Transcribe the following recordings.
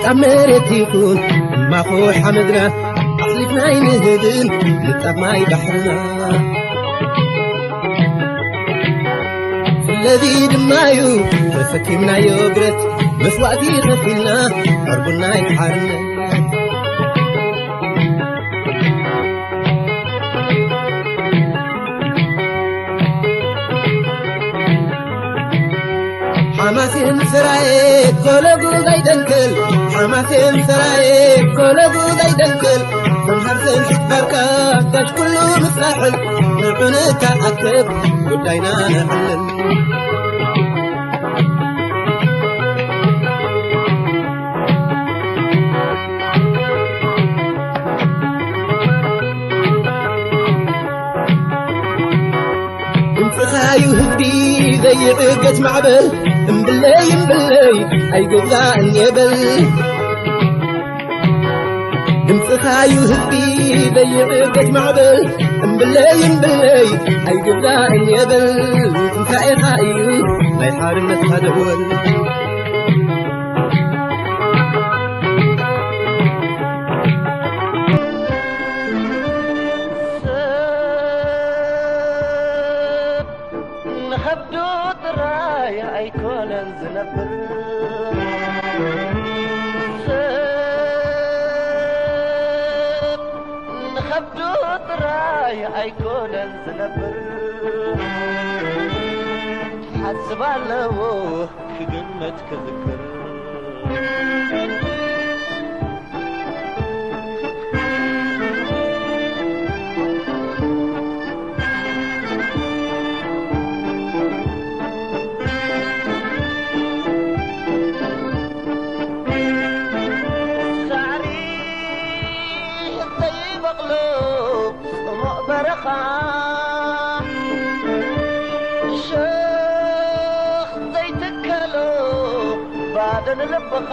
ኣብ መሬት ይኹን ማኹሓ ምድራ ኣሕሊፍና ኣይንህብን ንጣብ ማይ ባሕርና። ስለዚ ድማ እዩ ተሰኪምናዮ ብረት መስዋእቲ ከፊልና ዕርቡና ሓርነት። ሓማሴን ሰራየ ኮለጉ ዘይደንክል፣ ሓማሴን ሰራየ ኮለጉ ዘይደንክል፣ ተምሃር ዘንሽት ባርካ ጋሽ ኩሉ ምሳሕል፣ ንዑ ንተኣከብ ጉዳይና ነዕልል። ድምፅኻዩ ህዝቢ ዘይዕገት ማዕበል፣ እምብለይ እምብለይ ኣይገዛእን የበል። ድምፅኻዩ ህዝቢ ዘይዕገት ማዕበል፣ እምብለይ እምብለይ ኣይገዛእን የበል። ትንሳኤኻ እዩ ናይ ሓርነትካ ደወል። ሰብ ንኸብዱ ጥራይ ኣይኮነን ዝነብር። ሰብ ንኸብዱ ጥራይ ኣይኮነን ዝነብር። ሓስብ ኣለዎ ክግመት ክዝክር። ሳዕሪ ዘይበቕሎ ጽሙቕ በረኻ፣ እሾኽ ዘይትከሎ ባዶ ንልብኻ።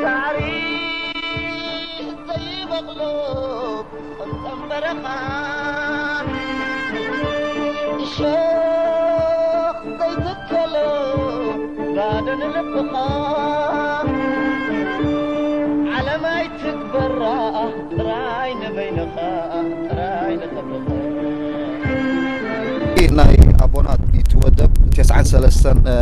ሳዕሪ ዘይበቕሎ ጸምጸም በረኻ፣ እሾኽ ዘይትከሎ ባዶ ንልብኻ። ዓለም ኣይትግበራ ጥራይ ንበይንኻ፣ ጥራይ ንኽብርኻ። ናይ ኣቦና ይትወደብ ተስዓን ሰለስተን፣ እ፣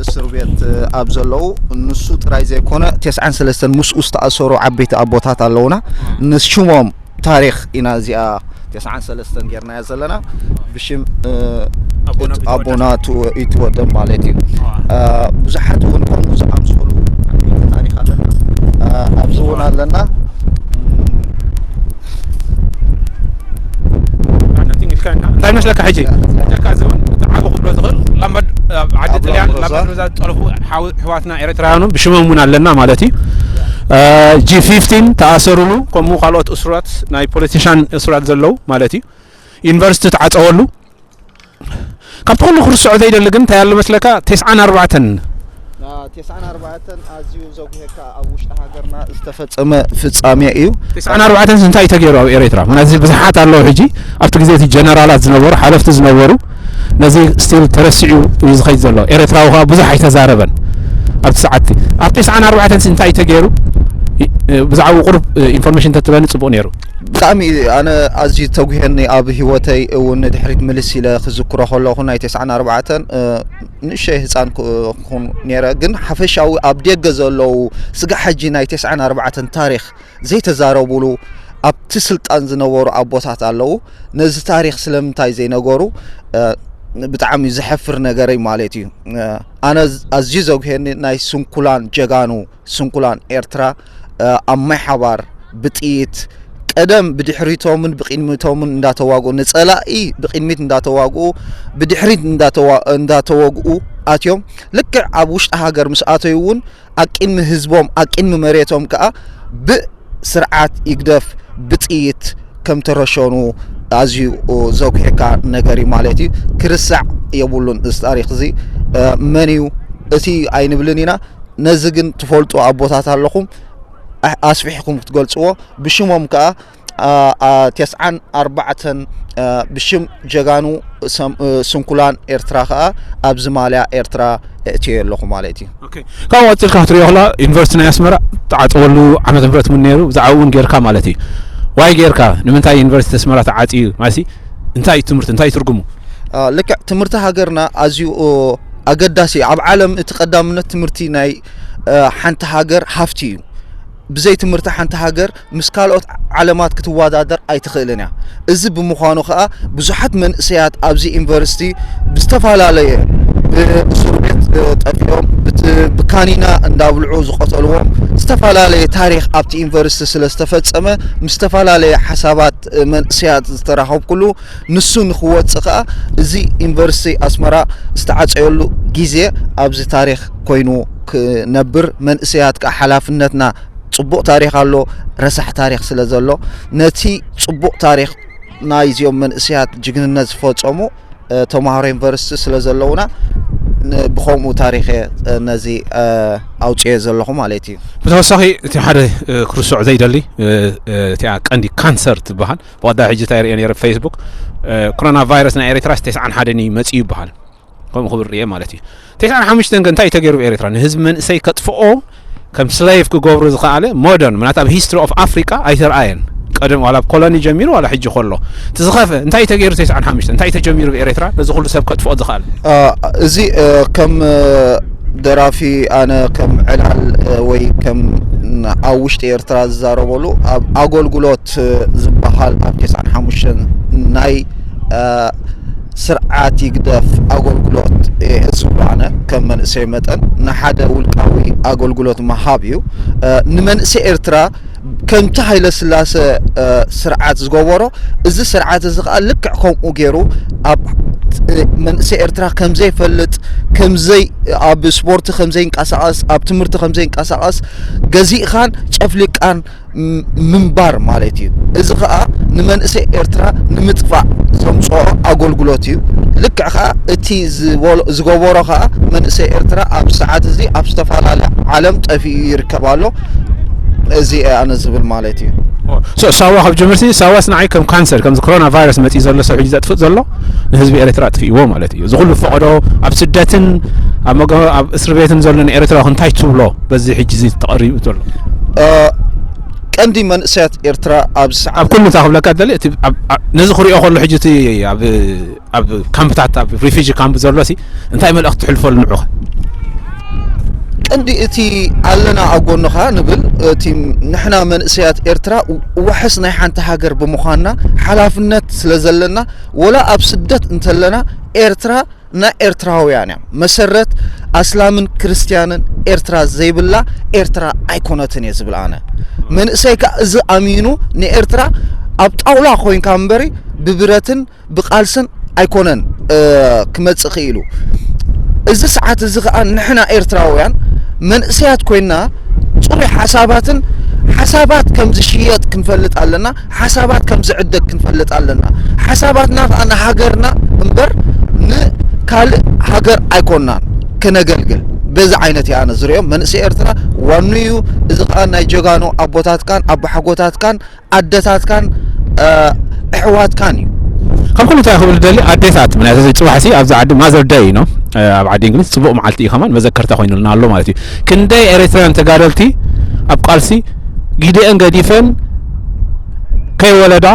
እስር ቤት፣ እ፣ ኣብ ዘለዉ፣ ንሱ ጥራይ ዘይኮነ ተስዓን ሰለስተን ምስኡ ዝተኣሰሩ ዓበይቲ ኣቦታት ኣለዉና። ንሽሞም ታሪኽ ኢና እዚኣ ተስዓን ሰለስተን ጌርናያ ዘለና። ብሽም፣ እ፣ ኣቦና እት-፣ ኣቦና ቱ-፣ ይትወደብ ማለት እዩ። ኣዋ። እ፣ ብዙሓት እውን ከምኡ ዝኣምሰሉ ዓበይቲ ታሪኽ ኣለና። እ፣ ኣብዚ እውን ኣለና። ኣነ ትንሽ ከ-፣ እንታይ ይመስለካ ሕጂ? ጀካ እዚ እውን እቲ ዓቢ ክብሎ ዝኽእል ላምበድ-፣ ኣብ ዓዲ ኣቡነ ጥልያን ኣምሮዛ። ላምበድሮዛ ዝጠለፉ ሓው-፣ ኣሕዋትና ኤርትራውያን እውን ብሽሞም እውን ኣለና ማለት እዩ። እ፣ ጂ ፊፍቲን ተኣሰሩሉ፣ ከምኡ ካልኦት እሱራት፣ ናይ ፖለቲሻን እሱራት ዘለዉ ማለት እዩ። ዩኒቨርሲቲ ተዓጸወሉ። ካብቲ ኩሉ ክርስዖ ዘይደሊ ግን እንታይ ኣሎ መስለካ? ተስዓን ኣርባዕተን። ና፣ ተስዓን ኣርባዕተን ኣዝዩ ዘጉሄካ ኣብ ውሽጢ ሃገርና ዝተፈጸመ ፍጻሜ እዩ። ተስዓን ኣርባዕተን እንታይ ተገይሩ ኣብ ኤርትራ? ምክንያቱ ብዙሓት ኣለዉ ሕጂ፣ ኣብቲ ግዜ እቲ ጀነራላት ዝነበሩ፣ ሓለፍቲ ዝነበሩ፣ ነዚ ስቲል ተረሲዑ እዩ ዝኸይድ ዘሎ። ኤርትራዊ ከኣ ብዙሕ ኣይተዛረበን ኣብቲ ሰዓት እቲ። ኣብ ተስዓን ኣርባዕተን እንታይ ተገይሩ? ይ-፣ ብዛዕባኡ ቁሩብ ኢንፎርሜሽን ተትበኒ ጽቡቕ ነይሩ። ብጣዕሚ ኣነ ኣዝዩ ተጉሄኒ፣ ኣብ ህይወተይ እውን ንድሕሪት ምልስ ኢለ ክዝክሮ ከለኹ ናይ ተስዓን ኣርባዕተን፣ እ፣ ንእሸይ ህፃን ክኹን ነይረ፣ ግን ሓፈሻዊ ኣብ ደገ ዘለዉ ስጋዕ ሕጂ ናይ ተስዓን ኣርባዕተን ታሪኽ ዘይተዛረቡሉ ኣብቲ ስልጣን ዝነበሩ ኣቦታት ኣለዉ። ነዚ ታሪኽ ስለምንታይ ዘይነገሩ፣ እ፣ ብጣዕሚ ዘሕፍር ነገር እዩ ማለት እዩ። እ፣ ኣነ ኣዝዩ ዘጉሄኒ ናይ ስንኩላን ጀጋኑ ስንኩላን ኤርትራ፣ እ፣ ኣብ ማይ ሓባር ብጥይት፣ ቀደም ብድሕሪቶምን ብቕድሚቶምን እንዳተዋግኡ፣ ንጸላኢ ብቕድሚት እንዳተዋግኡ፣ ብድሕሪት እንዳተዋ-፣ እንዳተወግኡ ኣትዮም። ልክዕ ኣብ ውሽጢ ሃገር ምስ ኣተዩ እውን፣ ኣብ ቅድሚ ህዝቦም፣ ኣብ ቅድሚ መሬቶም ከኣ ብስርዓት ይግደፍ ብጥይት ከም ተረሸኑ ኣዝዩ ዘጉሄካ ነገር እዩ ማለት እዩ። ክርሳዕ የብሉን እዚ ታሪኽ እዚ። እ፣ መን እዩ እቲ ኣይንብልን ኢና። ነዚ ግን ትፈልጡ ኣቦታት ኣለኹም፣ ኣ-፣ ኣስፊሕኩም ክትገልጽዎ። ብሽሞም ከኣ፣ ኣ፣ ኣ፣ ተስዓን ኣርባዕተን፣ እ፣ ብሽም ጀጋኑ ሰም-፣ እ፣ ስንኩላን ኤርትራ ከኣ ኣብዚ ማልያ ኤርትራ እትዮ ኣለኹ ማለት እዩ። ካብኡ ቀፂልካ ክትሪኦ ከላ ዩኒቨርሲቲ ናይ ኣስመራ ተዓፀወሉ ዓመተ ምህረት እውን ነይሩ። ብዛዕባ እውን ጌርካ ማለት እዩ። ዋይ ጌርካ? ንምንታይ ዩኒቨርሲቲ ኣስመራ ተዓፅዩ ማለት? እንታይ እዩ ትምህርቲ? እንታይ እዩ ትርጉሙ? ልክዕ፣ ትምህርቲ ሃገርና ኣዝዩ ኣገዳሲ እዩ። ኣብ ዓለም እቲ ቀዳምነት ትምህርቲ ናይ ሓንቲ ሃገር ሃፍቲ እዩ። ብዘይ ትምህርቲ ሓንቲ ሃገር ምስ ካልኦት ዓለማት ክትወዳደር ኣይትኽእልን እያ። እዚ ብምዃኑ ከኣ ብዙሓት መንእሰያት ኣብዚ ዩኒቨርሲቲ ብዝተፈላለየ ብእሱር ቤት ጠፊኦም ብካኒና እንዳብልዑ ዝቐተልዎም ዝተፈላለየ ታሪኽ ኣብቲ ዩኒቨርሲቲ ስለ ዝተፈጸመ ምስ ዝተፈላለየ ሓሳባት መንእሰያት ዝተራኸብኩሉ ንሱ ንክወፅእ ከኣ እዚ ዩኒቨርሲቲ ኣስመራ ዝተዓፀየሉ ግዜ ኣብዚ ታሪኽ ኮይኑ ክነብር መንእሰያት ከኣ ሓላፍነትና ፅቡቕ ታሪኽ ኣሎ፣ ረሳሕ ታሪኽ ስለ ዘሎ ነቲ ፅቡቕ ታሪኽ ናይዚኦም መንእሰያት ጅግንነት ዝፈፀሙ ተምሃሮ ዩኒቨርሲቲ ስለ ዘለውና ብኸምኡ ታሪኽ ነዚ ኣውፅኦ ዘለኹ ማለት እዩ። ብተወሳኺ እቲ ሓደ ክርስዖ ዘይደሊ እቲኣ ቀንዲ ካንሰር ትበሃል ብቐዳይ ሕጂ እንታይ ርእየ ነይረ ፌስቡክ ኮሮና ቫይረስ ናይ ኤርትራ ተስዓን ሓደን እዩ መፅኡ ይበሃል። ከምኡ ክብል ርእየ ማለት እዩ። ተስዓን ሓሙሽተን ከ እንታይ እዩ ተገይሩ ብኤርትራ ንህዝቢ መንእሰይ ከጥፍኦ ከም ስሌቭ ክገብሩ ዝኸኣለ ሞደርን ምናት ኣብ ሂስትሪ ኦፍ ኣፍሪቃ ኣይተርኣየን። ቀደም ዋላ ኣብ ኮሎኒ ጀሚሩ ዋላ ሕጂ ከሎ እቲ ዝኸፍእ እንታይ እዩ ተገይሩ? ተስዓን ሓሙሽተን እንታይ እዩ ተጀሚሩ ብኤርትራ ነዚ ኩሉ ሰብ ከጥፍኦ ዝኸኣለ? እዚ ከም ደራፊ ኣነ ከም ዕላል ወይ ከም ኣብ ውሽጢ ኤርትራ ዝዛረበሉ ኣብ ኣገልግሎት ዝበሃል ኣብ ተስዓን ሓሙሽተን ናይ ስርዓት ይግደፍ ኣገልግሎት እየ ዝብሎ ኣነ ከም መንእሰይ መጠን ንሓደ ውልቃዊ ኣገልግሎት ምሃብ እዩ። ንመንእሰይ ኤርትራ ከምቲ ሃይለ ስላሰ ስርዓት ዝገበሮ እዚ ስርዓት እዚ ከዓ ልክዕ ከምኡ ገይሩ ኣብ መንእሰይ ኤርትራ ከምዘይፈልጥ ከምዘይ ኣብ ስፖርቲ ከምዘይንቀሳቐስ ኣብ ትምህርቲ ከምዘይንቀሳቐስ ገዚእኻን ጨፍሊቃን ምንባር ማለት እዩ። እዚ ከዓ ንመንእሰይ ኤርትራ ንምጥፋእ ዘምፅኦ ኣገልግሎት እዩ። ልክዕ ከዓ እቲ ዝገበሮ ከዓ መንእሰይ ኤርትራ ኣብ ሰዓት እዚ ኣብ ዝተፈላለየ ዓለም ጠፊኡ ይርከብ ኣሎ። እዚ ኣነ ዝብል ማለት እዩ። ሳዋ ካብ ጀምርሲ ሳዋስ ንዓይ ከም ካንሰር ከምዚ ኮሮና ቫይረስ መፂኡ ዘሎ ሰብ ሕጂ ዘጥፍእ ዘሎ ንህዝቢ ኤርትራ ኣጥፊእዎ ማለት እዩ። እዚ ኩሉ ፈቐዶ ኣብ ስደትን ኣብ እስሪ ቤትን ዘሎ ንኤርትራ እንታይ ትብሎ? በዚ ሕጂ እዚ ተቐሪቡ ዘሎ ቀንዲ መንእሰያት ኤርትራ ኣብ ሰዓት ኣብ ኩሉ እንታይ ክብለካ ደሊ ነዚ ክሪኦ ከሎ ሕጂ እቲ ኣብ ኣብ ካምፕታት ኣብ ሪፊጂ ካምፕ ዘሎ ሲ እንታይ መልእኽቲ ትሕልፈሉ ንዑኸ? ቀንዲ እቲ ኣለና ኣብ ጎንኻ ንብል እቲ ንሕና መንእሰያት ኤርትራ ዋሕስ ናይ ሓንቲ ሃገር ብምዃንና ሓላፍነት ስለ ዘለና ወላ ኣብ ስደት እንተለና ኤርትራ ናይ ኤርትራውያን እያ። መሰረት ኣስላምን ክርስትያንን ኤርትራ ዘይብላ ኤርትራ ኣይኮነትን እየ ዝብል ኣነ። መንእሰይ ከኣ እዚ ኣሚኑ ንኤርትራ ኣብ ጣውላ ኮይንካ እምበሪ ብብረትን ብቃልስን ኣይኮነን ክመጽእ ክኢሉ። እዚ ሰዓት እዚ ከኣ ንሕና ኤርትራውያን መንእሰያት ኮይንና ጽሩይ ሓሳባትን ሓሳባት ከም ዝሽየጥ ክንፈልጥ ኣለና። ሓሳባት ከም ዝዕደግ ክንፈልጥ ኣለና። ሓሳባትና ከኣ ንሃገርና እምበር ንካልእ ሃገር ኣይኮንናን ከነገልግል። በዚ ዓይነት እየ ኣነ ዝሪኦ። መንእሰይ ኤርትራ ዋኑ እዩ። እዚ ከኣ ናይ ጀጋኑ ኣቦታትካን ኣቦሓጎታትካን ኣደታትካን ኣሕዋትካን እዩ። ካብ ኩሉ እንታይ ክብል ደሊ ኣዴታት ምክንያቱ እዚ ፅባሕሲ ኣብዚ ዓዲ ማዘር ደይ ነው ኣብ ዓዲ እንግሊዝ ፅቡቅ መዓልቲ እዩ ከማን መዘከርታ ኮይኑልና ኣሎ ማለት እዩ። ክንደይ ኤርትራውያን ተጋደልቲ ኣብ ቃልሲ ግደአን ገዲፈን ከይወለዳ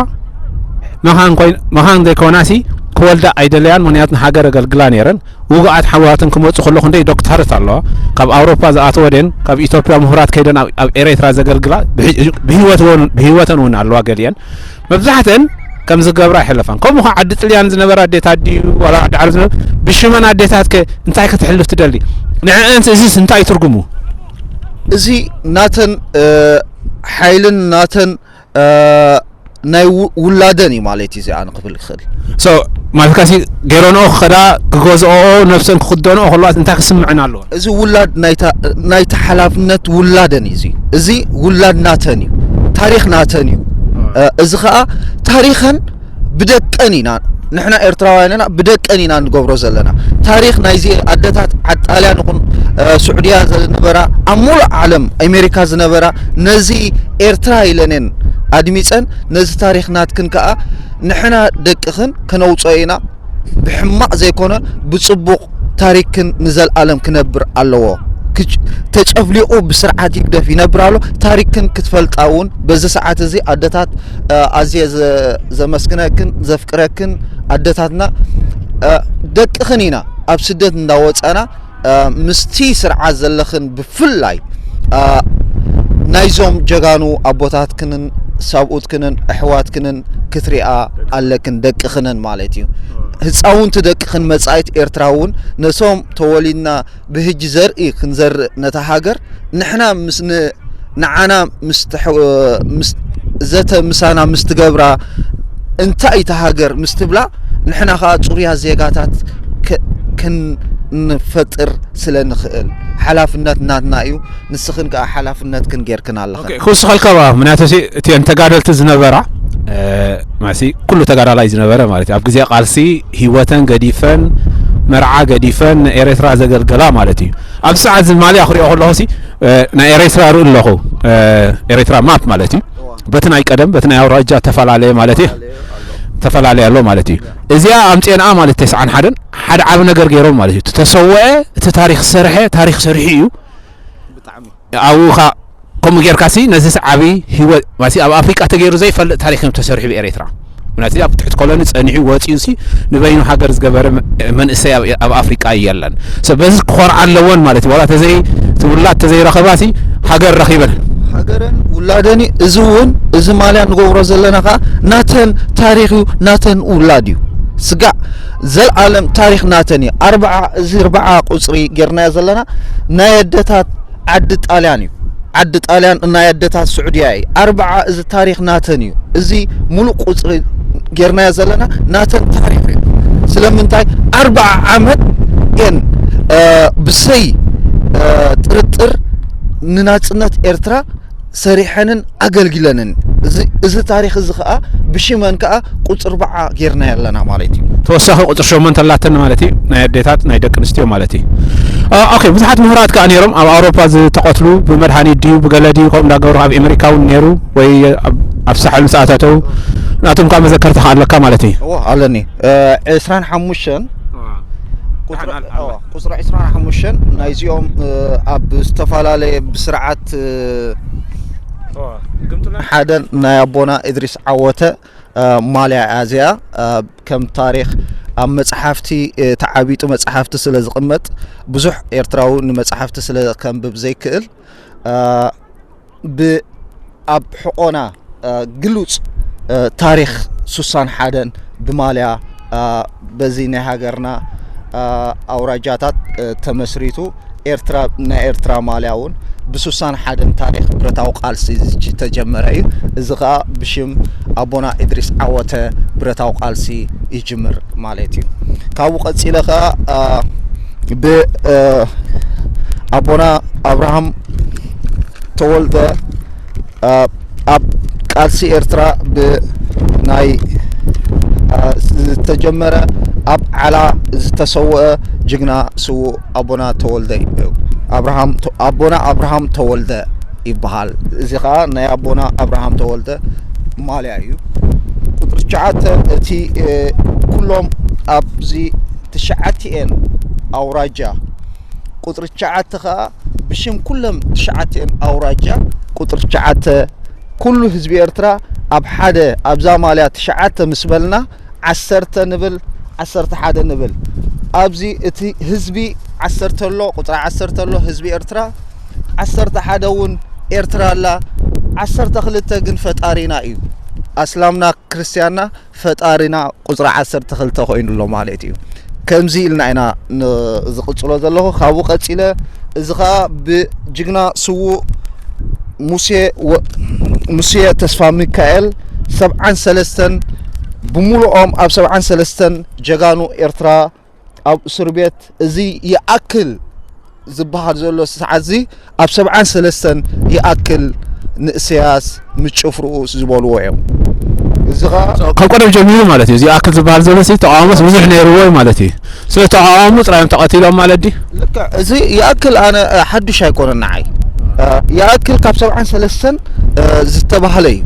መኻን ዘይኮናሲ ክወልዳ ኣይደለያን ምክንያቱ ንሃገር ኣገልግላ ነይረን ውጉኣት ሓዋትን ክመፁ ከለኹ ክንደይ ዶክተርት ኣለዋ ካብ ኣውሮፓ ዝኣተወ ደን ካብ ኢትዮጵያ ምሁራት ከይደን ኣብ ኤሬትራ ዘገልግላ ብህይወተን እውን ኣለዋ ገሊአን መብዛሕተን ከም ዝገብራ ኣይሕለፋን ከምኡ ከዓ ዓዲ ጥልያን ዝነበራ ኣዴታት ድዩ ዋላ ዓዲ ዓረብ ዝነበ ብሽመን ኣዴታት ከ እንታይ ከተሕልፍ ትደሊ ንዕአንስ እዚስ እንታይ ትርጉሙ እዚ ናተን ሓይልን ናተን ናይ ውላደን እዩ ማለት እዩ እዚኣ ንክብል ክኽእል so ማለትካሲ ገይረንኦ ክኸዳ ክገዝኦ ነብሰን ክክደንኦ ከለዋ እንታይ ክስምዐን ኣለዎ እዚ ውላድ ናይታ ሓላፍነት ውላደን እዩ እዚ ውላድ ናተን እዩ ታሪክ ናተን እዩ እዚ ከዓ ታሪኸን ብደቀን ኢና ንሕና ኤርትራውያን ኢና ብደቀን ኢና ንገብሮ ዘለና ታሪክ ናይዚ ኣደታት ዓጣልያን ይኹን ስዑድያ ዝነበራ ኣብ ሙሉእ ዓለም ኣሜሪካ ዝነበራ ነዚ ኤርትራ ኢለንን ኣድሚፀን ነዚ ታሪክ ናትክን ከዓ ንሕና ደቅኽን ከነውፅኦ ኢና ብሕማቕ ዘይኮነ ብፅቡቕ ታሪክን ንዘልኣለም ክነብር ኣለዎ። ክጭ- ተጨፍሊቑ ብስርዓት ይግደፍ ይነብር ኣሎ። ታሪክን ክትፈልጣ እውን በዚ ሰዓት እዚ ኣደታት፣ እ፣ ኣዝየ ዘ- ዘመስግነክን ዘፍቅረክን ኣደታትና፣ እ፣ ደቅኽን ኢና ኣብ ስደት እንዳወፀና፣ እ፣ ምስቲ ስርዓት ዘለኽን ብፍላይ፣ እ፣ ናይዞም ጀጋኑ ኣቦታትክንን ሰብኡትክንን ኣሕዋትክንን ክትሪኣ ኣለክን ደቅኽንን ማለት እዩ። ህፃውንቲ ደቅኽን መጻኢት ኤርትራ እውን ነቶም ተወሊድና ብህጂ ዘርኢ ክንዘርእ ነታ ሃገር ንሕና ምስ ን- ንዓና ምስ ትሕ- ምስ ዘተ ምሳና ምስ ትገብራ እንታይ እታ ሃገር ምስ ትብላ ንሕና ከዓ ፅሩያ ዜጋታት ክ- ክንፈጥር ስለ ንኽእል ሓላፍነት ናትና እዩ። ንስኽን ከዓ ሓላፍነትክን ጌርክን ኣለኽን። ኦኬ፣ ክውስኸልካ ባ ምክንያቱ ሲ እቲአን ተጋደልቲ ዝነበራ፣ እ፣ ማሲ ኩሉ ተጋዳላይ ዝነበረ ማለት እዩ። ኣብ ግዜ ቃልሲ ህይወተን ገዲፈን፣ መርዓ ገዲፈን ንኤርትራ ዘገልገላ ማለት እዩ። ኣብዚ ሰዓት እዚ ማልያ ክሪኦ ከለኹ ሲ፣ እ፣ ናይ ኤርትራ ርኢ ኣለኹ። እ፣ ኤርትራ ማፕ ማለት እዩ። በቲ ናይ ቀደም በቲ ናይ ኣውራጃ ተፈላለየ ማለት እዩ። ተፈላለየ ኣሎ ማለት እዩ። እዚኣ ኣምፅኤንኣ ማለት ተስዓን ሓደን ሓደ ዓቢ ነገር ገይሮም ማለት እዩ። እቲ ተሰወአ፣ እቲ ታሪክ ዝሰርሐ፣ ታሪክ ሰሪሑ እዩ። ኣብኡ ኸ ከምኡ ጌርካ ሲ ነዚ ሲ ዓቢ ህይወት ማለት ኣብ ኣፍሪቃ ተገይሩ ዘይፈልጥ ታሪክ እዮም ተሰሪሑ ብኤርትራ። ምክንያቱ ኣብ ትሕቲ ኮሎኒ ጸኒሑ ወጺኡ ሲ ንበይኑ ሃገር ዝገበረ መ- መንእሰይ ኣብ- ኣብ ኣፍሪቃ የለን። ሰብ በዚ ክኾርዓ ኣለወን ማለት እዩ። ዋላ ተዘይ ትውላድ ተዘይረኸባ ሲ ሃገር ረኺበን። ሃገረን ውላደን እዩ። እዚ እውን እዚ ማልያ ንገብሮ ዘለና ከዓ ናተን ታሪክ እዩ፣ ናተን ውላድ እዩ። ስጋዕ ዘልኣለም ታሪክ ናተን እዩ። ኣርባዓ እዚ ኣርባዓ ቁፅሪ ጌርናዮ ዘለና ናይ ኣደታት ዓዲ ጣልያን እዩ። ዓዲ ጣልያን ናይ ኣደታት ስዑድያ እዩ። ኣርባዓ እዚ ታሪክ ናተን እዩ። እዚ ሙሉእ ቁፅሪ ጌርናዮ ዘለና ናተን ታሪክ እዩ። ስለምንታይ ኣርባዓ ዓመት እየን እ፣ ብሰይ እ፣ ጥርጥር ንናፅነት ኤርትራ ሰሪሐንን ኣገልጊለንን። እዚ እዚ ታሪክ እዚ ከዓ ብሽመን ከዓ ቁፅሪ ኣርባዓ ጌርናዮ ኣለና ማለት እዩ። ተወሳኺ ቁፅሪ ሸሞንተ ኣላተን ማለት እዩ፣ ናይ ኣዴታት ናይ ደቂ ኣንስትዮ ማለት እዩ። እ፣ ኦኬ፣ ብዙሓት ምሁራት ከዓ ነይሮም ኣብ ኣውሮፓ ዝተቐትሉ ብመድሃኒት ድዩ ብገለ ድዩ ከምኡ እንዳገበሩ ኣብ ኣሜሪካ እውን ነይሩ ወይ ኣብ- ኣብ ሳሕል ምስ ኣታተው ናቶም ከዓ መዘከርታ ከዓ ኣለካ ማለት እዩ። እዎ ኣለኒ። እ፣ ዕስራን ሓሙሽተን ቁፅሪ ዕስራን ሓሙሽተን ናይዚኦም እ፣ ኣብ ዝተፈላለየ ብስርዓት እ፣ ሓደን ናይ ኣቦና እድሪስ ዓወተ እ፣ ማልያ እያ እዚኣ። እ፣ ከም ታሪክ ኣብ መፅሓፍቲ እ፣ ተዓቢጡ መፅሓፍቲ ስለ ዝቕመጥ ብዙሕ ኤርትራዊ ንመፅሓፍቲ ስለ ከንብብ ዘይክእል እ፣ ብ ኣብ ሕቆና እ፣ ግሉጽ እ፣ ታሪኽ ሱሳን ሓደን ብማልያ እ፣ በዚ ናይ ሃገርና እ፣ ኣውራጃታት እ፣ ተመስሪቱ ኤርትራ ናይ ኤርትራ ማልያ እውን ብሱሳን ሓደን ታሪኽ ብረታዊ ቃልሲ ዝተጀመረ እዩ። እዚ ኸኣ ብሽም ኣቦና ኢድሪስ ዓወተ ብረታዊ ቃልሲ ይጅምር ማለት እዩ። ካብኡ ቀጺለ ኸኣ እ፣ ብ እ፣ ኣቦና ኣብርሃም ተወልደ ኣብ ቃልሲ ኤርትራ ብናይ ዝተጀመረ ኣብ ዓላ ዝተሰወአ ጅግና ስዉእ ኣቦና ተወልደ እዩ። ኣብርሃም ኣቦና ኣብርሃም ተወልደ ይበሃል። እዚ ኸኣ ናይ ኣቦና ኣብርሃም ተወልደ ማልያ እዩ። ቁፅሪ ትሽዓተ እቲ ኩሎም ኣብዚ ትሽዓቲኤን ኣውራጃ ቁፅሪ ትሽዓተ ኸዓ ብሽም ኩሎም ትሽዓቲኤን ኣውራጃ ቁፅሪ ትሽዓተ ኩሉ ህዝቢ ኤርትራ ኣብ ሓደ ኣብዛ ማልያ ትሽዓተ ምስ በልና ዓሰርተ ንብል ዓሰርተ ሓደ ንብል ኣብዚ እቲ ህዝቢ ዓሰርተ ኣሎ ቁፅሪ ዓሰርተ ኣሎ ህዝቢ ኤርትራ ዓሰርተ ሓደ እውን ኤርትራ ኣላ ዓሰርተ ክልተ ግን ፈጣሪና እዩ ኣስላምና ክርስትያንና ፈጣሪና ቁፅሪ ዓሰርተ ክልተ ኮይኑ ኣሎ ማለት እዩ። ከምዚ ኢልና ኢና ዝቕፅሎ ዘለኹ ካብኡ ቀፂለ እዚ ከዓ ብጅግና ስዉእ ሙሴ ተስፋ ሚካኤል ሰብዓን ሰለስተን ብሙሉኦም ኣብ ሰብዓን ሰለስተን ጀጋኑ ኤርትራ ኣብ እስር ቤት እዚ ይኣክል ዝበሃል ዘሎ ሰዓት እዚ ኣብ ሰብዓን ሰለስተን ይኣክል ንእሰያስ ምስ ጭፍርኡ ዝበልዎ እዮም። እዚ ኸዓ ካብ ቀደም ጀሚሩ ማለት እዩ። እዚ ይኣክል ዝበሃል ዘሎ ሲ ተቃውሞስ ብዙሕ ነይርዎ እዩ ማለት እዩ። ስለ ተቃውሞ ጥራዮም ተቐቲሎም ማለት ድዩ? ልክዕ። እዚ ይኣክል ኣነ እ፣ ሓዱሽ ኣይኮነን ንዓይ። እ፣ ይኣክል ካብ ሰብዓን ሰለስተን እ፣ ዝተባህለ እዩ።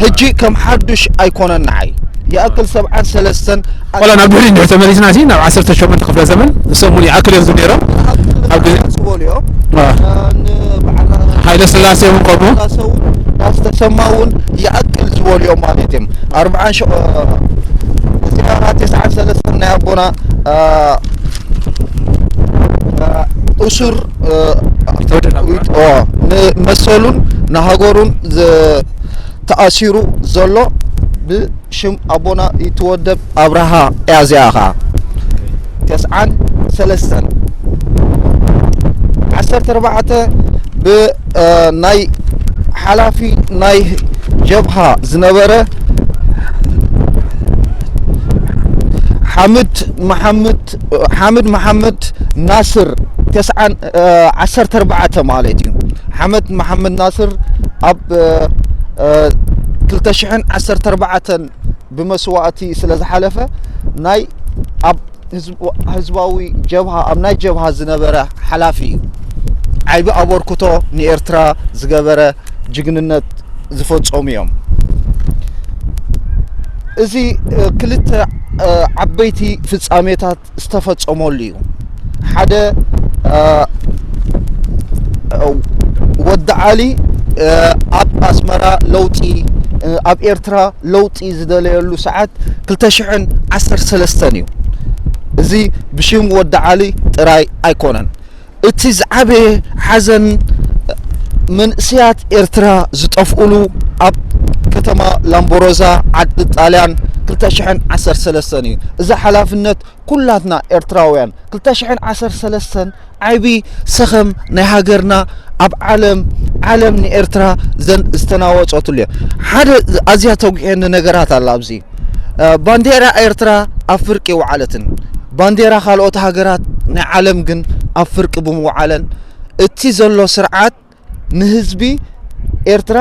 ሕጂ ከም ሓዱሽ ኣይኮነን ንዓይ። ይኣክል ሰብዓን ሰለስተን ዋላ ናብ ድሕሪ እንድሕር ተመሊስና ሲ ናብ ዓሰርተ ሸሞንተ ክፍለ ዘመን እሶም እውን ይኣክል እዮም ነይሮም። ኣብ ግዜ ዝበሉ እዮም። አ፣ ንበዓል ሃይለ ስላሴ እውን ከምኡ። ዳስ ተሰማ እውን ይኣክል ዝበሉ እዮም ማለት እዮም። ኣርብዓን ሸ- እዚኣ ተስዓን ሰለስተን ናይ ኣቦና አ፣ አ፣ እሱር አ፣ ይትወደድ ኣቦና። ኦ፣ ንመሰሉን ንሃገሩን ዝ- ተኣሲሩ ዘሎ ብሽም ኣቦና ይትወደድ ኣብርሃ እያ። እዚኣ ኸዓ ተስዓን ሰለስተን ዓሰርተ ኣርባዕተ ብ እ፣ ናይ ሓላፊ ናይ ጀብሃ ዝነበረ ሓምድ መሓመድ ሓምድ መሓመድ ናስር ተስዓን እ፣ ዓሰርተ ኣርባዕተ ማለት እዩ። ሓምድ መሓመድ ናስር ኣብ እ፣ እ፣ ክልተ ሽሕን ዓሰርተ ኣርባዕተን ብመስዋእቲ ስለ ዝሓለፈ ናይ ኣብ ህዝብ- ህዝባዊ ጀብሃ ኣብ ናይ ጀብሃ ዝነበረ ሓላፊ እዩ። ዓቢ ኣበርክቶ ንኤርትራ ዝገበረ ጅግንነት ዝፈጸሙ እዮም። እዚ እ፣ ክልተ እ፣ ዓበይቲ ፍጻሜታት ዝተፈጸመሉ እዩ። ሓደ እ፣ ወዲ ዓሊ እ፣ ኣብ ኣስመራ ለውጢ እ፣ ኣብ ኤርትራ ለውጢ ዝደለየሉ ሰዓት ክልተ ሽሕን ዓሰርተ ሰለስተን እዩ። እዚ ብሽም ወዲ ዓሊ ጥራይ ኣይኮነን። እቲ ዝዓበየ ሓዘን መንእሰያት ኤርትራ ዝጠፍኡሉ ኣብ ከተማ ላምቦሮዛ ዓዲ ጣልያን ክልተ ሽሕን ዓሰርተ ሰለስተን እዩ። እዚ ሓላፍነት ኩላትና ኤርትራውያን ክልተ ሽሕን ዓሰርተ ሰለስተን ዓቢ ሰኸም ናይ ሃገርና ኣብ ዓለም ዓለም ንኤርትራ ዘን ዝተናወጸትሉ እየ። ሓደ ኣዝያ ተጉዕየኒ ነገራት ኣላ ኣብዚ እ፣ ባንዴራ ኤርትራ ኣብ ፍርቂ ይወዓለትን ባንዴራ ካልኦት ሃገራት ናይ ዓለም ግን ኣብ ፍርቂ ብምውዓለን እቲ ዘሎ ስርዓት ንህዝቢ ኤርትራ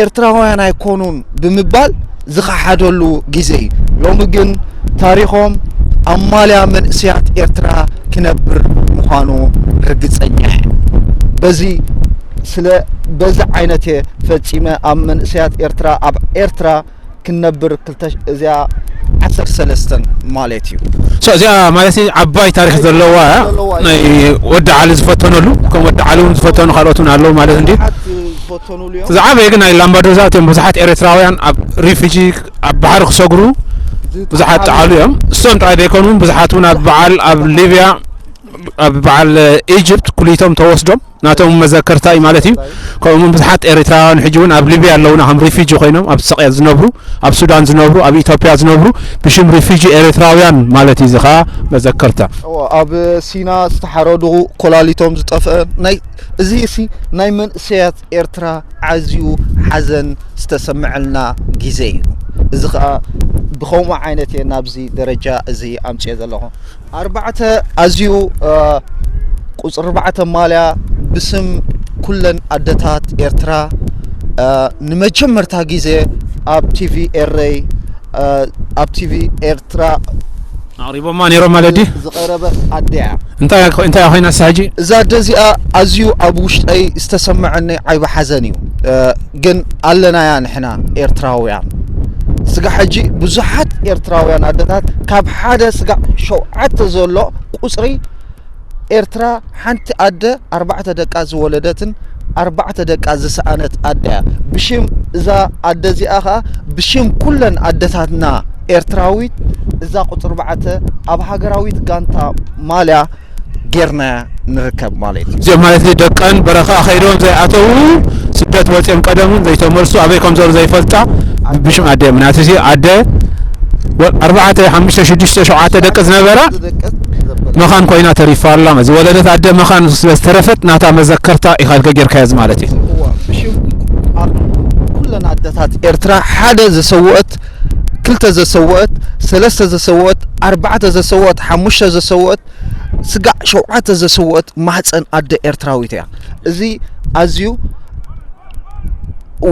ኤርትራውያን ኣይኮኑን ብምባል ዝኸሓደሉ ግዜ እዩ። ሎሚ ግን ታሪኾም ኣብ ማልያ መንእሰያት ኤርትራ ክነብር ምዃኑ ርግጸኛ እየ። በዚ ስለ በዚ ዓይነት እየ ፈጺመ ኣብ መንእሰያት ኤርትራ ኣብ ኤርትራ ክንነብር ክልተ እዚኣ ዓሰርተ ሰለስተን ማለት እዩ። So እዚኣ ማለት ዓባይ ታሪክ ዘለዋ እያ። ዘለዋ እያ። ናይ ወዲ ዓሊ ዝፈተነሉ ከም ወዲ ዓሊ እውን ዝፈተኑ ካልኦት እውን ኣለዉ ማለት እንዲ ብዙሓት ዝፈተኑሉ እዮም። ዝዓበየ ግን ናይ ላምባዶዛ እቶም ብዙሓት ኤርትራውያን ኣብ ሪፊጂ ኣብ ባሕሪ ክሰግሩ ብዙሓት ጠዓሉ እዮም። እሶም ጥራይ ዘይኮኑ እውን ብዙሓት እውን ኣብ በዓል ኣብ ሊብያ ኣብ በዓል ኢጅፕት ኩሊቶም ተወስዶም ናቶም መዘከርታ እዩ ማለት እዩ። ከምኡ እውን ብዙሓት ኤርትራውያን ሕጂ እውን ኣብ ሊብያ ኣለውና ከም ሪፊጂ ኮይኖም ኣብ ስቕያ ዝነብሩ ኣብ ሱዳን ዝነብሩ ኣብ ኢትዮጵያ ዝነብሩ ብሽም ሪፊጂ ኤርትራውያን ማለት እዩ። እዚ ከዓ መዘከርታ እዎ፣ ኣብ ሲና ዝተሓረዱ ኮላሊቶም ዝጠፍአ ናይ እዚ ሲ ናይ መንእሰያት ኤርትራ ኣዝዩ ሓዘን ዝተሰምዐልና ግዜ እዩ። እዚ ከዓ ብኸምኡ ዓይነት እየ ናብዚ ደረጃ እዚ ኣምፅኦ ዘለኹ። ኣርባዕተ ኣዝዩ እ፣ ቁፅሪ ኣርባዕተ ማልያ ብስም ኩለን ኣደታት ኤርትራ እ፣ ንመጀመርታ ግዜ ኣብ ቲቪ ኤረይ እ፣ ኣብ ቲቪ ኤርትራ ኣቕሪቦማ ነይሮም ማለት ድዩ? ዝቐረበት ኣደ እያ። እንታይ እንታይ ኮይና ሳጂ እዛ ኣደ እዚኣ ኣዝዩ ኣብ ውሽጠይ ዝተሰምዐኒ ዓቢ ሓዘን እዩ። እ፣ ግን ኣለናያ ንሕና ኤርትራውያን። ስጋ ሕጂ ብዙሓት ኤርትራውያን ኣደታት ካብ ሓደ ስጋ ሸውዓተ ዘሎ ቁጽሪ ኤርትራ ሓንቲ ኣደ ኣርባዕተ ደቃ ዝወለደትን ኣርባዕተ ደቃ ዝሰኣነት ኣደ እያ። ብሽም እዛ ኣደ እዚኣ ኸኣ ብሽም ኩለን ኣደታትና ኤርትራዊት እዛ ቁጽሪ ኣርባዕተ ኣብ ሃገራዊት ጋንታ ማልያ ጌርና ንርከብ ማለት እዩ። እዚኦም ማለት ደቀን በረኻ ከይዶም ዘይኣተዉ ስደት ወፂኦም ቀደም እውን ዘይተመልሱ ኣበይ ከም ዘለዉ ዘይፈልጣ ብሽም ኣደ ምክንያቱ እዚ ኣደ ወ- ኣርባዕተ ሓሙሽተ ሽዱሽተ ሸውዓተ ደቂ ዝነበራ መኻን ኮይና ተሪፋ ኣላ። እዚ ወለደት ኣደ መኻን ስለ ዝተረፈት ናታ መዘከርታ ኢኻ ኢልካ ጌርካዮ እዚ ማለት እዩ። እዋ፣ ብሽም ኣብ ኩለን ኣደታት ኤርትራ ሓደ ዘሰወአት ክልተ ዘሰወአት ሰለስተ ዘሰወአት ኣርባዕተ ዘሰወአት ሓሙሽተ ዘሰወአት ስጋዕ ሸውዓተ ዘሰወአት ማህፀን ኣደ ኤርትራዊት እያ። እዚ ኣዝዩ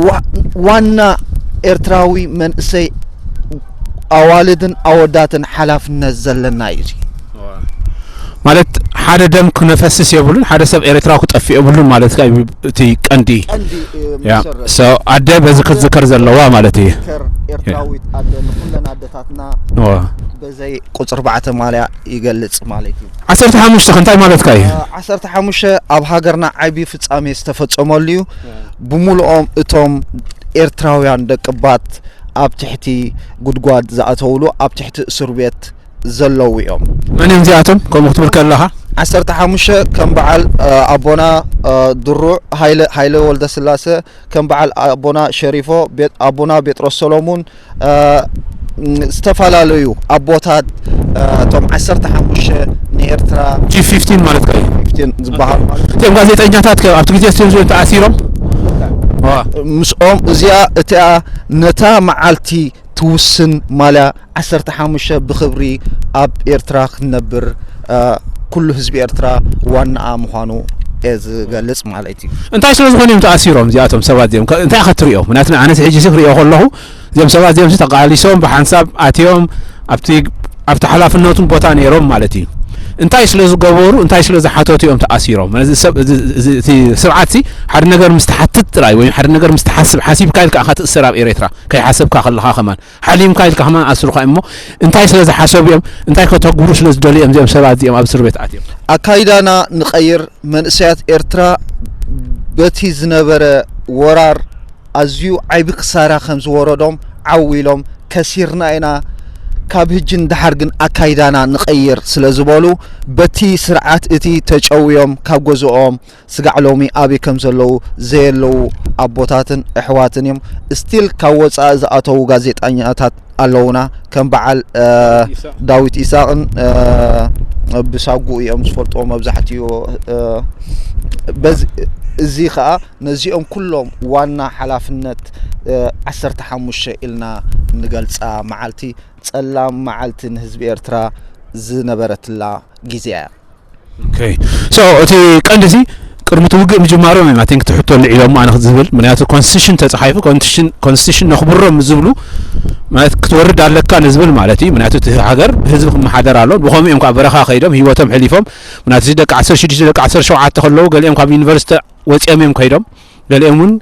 ዋ- ዋና ኤርትራዊ መንእሰይ ኣዋልድን ኣወዳትን ሓላፍነት ዘለና እዩ። እዚ ማለት ሓደ ደም ክነፈስስ የብሉን፣ ሓደ ሰብ ኤርትራ ክጠፍእ የብሉን ማለት እዩ። እቲ ቀንዲ ቀንዲ እ፣ ያ መሰረት so ኣደ በዚ ክትዝከር ዘለዋ ማለት እዩ። ከር ኤርትራዊት ኣደ ንኩለን ኣደታትና እዋ። በዘይ ቁፅሪ ኣርባዕተ ማልያ ይገልፅ ማለት እዩ። ዓሰርተ ሓሙሽተ እንታይ ማለትካ እዩ? ዓሰርተ ሓሙሽተ ኣብ ሃገርና ዓቢ ፍጻሜ ዝተፈጸመሉ እዩ። ብምሉኦም እቶም ኤርትራውያን ደቅባት ኣብ ትሕቲ ጉድጓድ ዝኣተውሉ ኣብ ትሕቲ እስር ቤት ዘለዉ እዮም። መን እዮም እዚኣቶም ከምኡ ክትብል ከለኻ? ዓሰርተ ሓሙሽተ ከም በዓል ኣቦና ድሩዕ ሃይለ ወልደስላሰ፣ ከም በዓል ኣቦና ሸሪፎ፣ ኣቦና ጴጥሮስ ሰሎሙን፣ ዝተፈላለዩ ኣቦታት፣ እቶም ዓሰርተ ሓሙሽተ ንኤርትራ ጂ ፊፍቲን ማለት ከ ፊፍቲን ዝበሃሉ ማለት እቶም ጋዜጠኛታት ከ ኣብቲ ግዜ እዚኦም ዝብሉ ተኣሲሮም? ምስኦም እዚኣ እቲኣ ነታ መዓልቲ ትውስን ማልያ ዓሰርተ ሓሙሽተ ብኽብሪ ኣብ ኤርትራ ክትነብር ኩሉ ህዝቢ ኤርትራ ዋናኣ ምዃኑ እየ ዝገልጽ ማለት እዩ። እንታይ ስለ ዝኾነ እዮም ተኣሲሮም እዚኣቶም ሰባት እዚኦም እንታይ ክትሪኦ? ምክንያቱ ኣነስ ሕጂ ሲ ክሪኦ ከለኹ እዚኦም ሰባት እዚኦም ተቃሊሶም ብሓንሳብ ኣትዮም ኣብቲ ኣብቲ ሓላፍነቱን ቦታ ነይሮም ማለት እዩ። እንታይ ስለ ዝገበሩ እንታይ ስለ ዝሓተቱ እዮም ተኣሲሮም? እቲ ስርዓት ሓደ ነገር ምስ ትሓትት ጥራይ ወይ ሓደ ነገር ምስ ትሓስብ ሓሲብካ ኢልካ ኢኻ ትእሰር ኣብ ኤርትራ ከይሓሰብካ ከለኻ ከማን ሓሊምካ ኢልካ ከማን ኣስሩኻ እሞ እንታይ ስለ ዝሓሰቡ እዮም እንታይ ከተግብሩ ስለ ዝደልዩ እዮም እዚኦም ሰባት እዚኦም ኣብ እስር ቤት ኣትዮም? ኣካይዳና ንቐይር መንእሰያት ኤርትራ በቲ ዝነበረ ወራር ኣዝዩ ዓቢ ክሳራ ከም ዝወረዶም ዓው ኢሎም ከሲርና ኢና ካብ ህጂ ንደሓር ግን ኣካይዳና ንቐይር ስለ ዝበሉ በቲ ስርዓት እቲ ተጨውዮም ካብ ገዝኦም ስጋዕ ሎሚ ኣበይ ከም ዘለዉ ዘየለዉ ኣቦታትን ኣሕዋትን እዮም። ስቲል ካብ ወፃኢ ዝኣተዉ ጋዜጠኛታት ኣለዉና ከም በዓል ዳዊት ኢሳቕን ብሳጉ እዮም ዝፈልጥዎ መብዛሕትኡ። እዚ ከዓ ነዚኦም ኩሎም ዋና ሓላፍነት ዓሰርተ ሓሙሽተ ኢልና ንገልፃ መዓልቲ ፀላም መዓልቲ ንህዝቢ ኤርትራ ዝነበረትላ ግዜ እያ። ሶ እቲ ቀንዲ ሲ ቅድሚ እቲ ውግእ ምጅማሮም እዮም ኣይ ቲንክ እቲ ሕቶ ልዒሎሞ ኣነ ዝብል ምክንያቱ ኮንስቲቱሽን ተፃሒፉ ኮንስቲቱሽን ነኽብሮም ዝብሉ ማለት ክትወርድ ኣለካ ንዝብል ማለት እዩ ምክንያቱ እቲ ሃገር ብህዝቢ ክመሓደር ኣሎ ብኸምኡ እዮም ካብ በረኻ ከይዶም ህይወቶም ሕሊፎም ምክንያቱ ደቂ ዓሰርተ ሽዱሽተ ደቂ ዓሰርተ ሸውዓተ ከለዉ ገሊኦም ካብ ዩኒቨርሲቲ ወፂኦም እዮም ከይዶም ገሊኦም እውን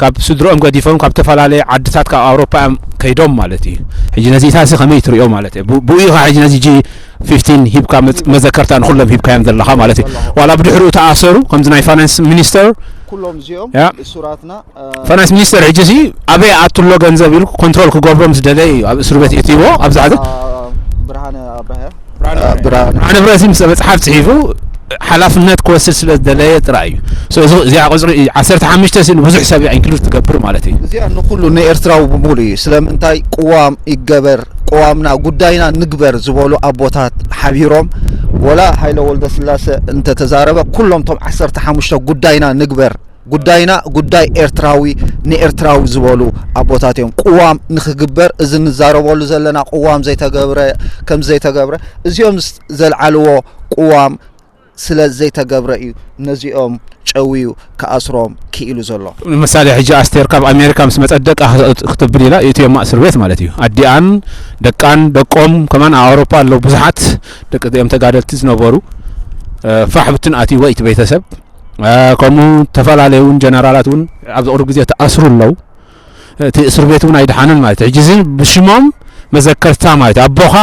ካብ ስድርኦም ገዲፎም ካብ ዝተፈላለየ ዓድታት ካብ ኣውሮፓ እዮም ከይዶም ማለት እዩ። ሕጂ ነዚታት እዚ ከመይ ትሪኦ ማለት እዩ? ብኡ ኢኻ ሕጂ ነዚ ጂ ፊፍቲን ሂብካ መዘከርታ ንኩሎም ሂብካዮም ዘለኻ ማለት እዩ። ዋላ ብድሕሪኡ ተኣሰሩ ከምዚ ናይ ፋይናንስ ሚኒስተር ኩሎም እዚኦም እሱራትና ፋይናንስ ሚኒስተር ሕጂ ሲ ኣበይ ኣትሎ ገንዘብ ኢሉ ኮንትሮል ክገብሮም ዝደለየ እዩ ኣብ እስር ቤት እትይዎ ኣብዛ ሕዚ ብርሃነ ኣብርሃ ብርሃነ ብረሲ ምስ መፅሓፍ ፅሒፉ ሓላፍነት ክወስድ ስለ ዝደለየ ጥራይ እዩ። እዚኣ ቁፅሪ ዓሰርተ ሓሙሽተ ሲ ንብዙሕ ሰብ እያ ኢንክሉድ ትገብር ማለት እዩ። እዚኣ ንኩሉ ንኤርትራዊ ብምሉ እዩ። ስለምንታይ ቅዋም ይገበር፣ ቅዋምና ጉዳይና ንግበር ዝበሉ ኣቦታት ሓቢሮም ወላ ሃይለ ወልደስላሰ እንተተዛረበ ኩሎም ቶም ዓሰርተ ሓሙሽተ ጉዳይና ንግበር ጉዳይና ጉዳይ ኤርትራዊ ንኤርትራዊ ዝበሉ ኣቦታት እዮም። ቅዋም ንክግበር እዚ ንዛረበሉ ዘለና ቅዋም ዘይተገብረ ከም ዘይተገብረ እዚኦም ዘልዓልዎ ቅዋም ስለ ዘይተገብረ እዩ ነዚኦም ጨውዩ ክኣስሮም ክኢሉ ዘሎ። ንምሳሌ ሕጂ ኣስቴር ካብ ኣሜሪካ ምስ መፀት ደቃ ክትብል ኢላ እትዮማ እስር ቤት ማለት እዩ። ኣዲኣን ደቃን ደቆም ከማን ኣብ ኣውሮፓ ኣለዉ ብዙሓት ደቂ እዚኦም ተጋደልቲ ዝነበሩ ፋሕ ብትን ኣትይዎ እቲ ቤተሰብ ከምኡ ተፈላለዩ እውን ጀነራላት እውን ኣብዚ ቅሩብ ግዜ ተኣስሩ ኣለዉ። እቲ እስር ቤት እውን ኣይደሓንን ማለት እዩ። ሕጂ እዚ ብሽሞም መዘከርታ ማለት እዩ። ኣቦኻ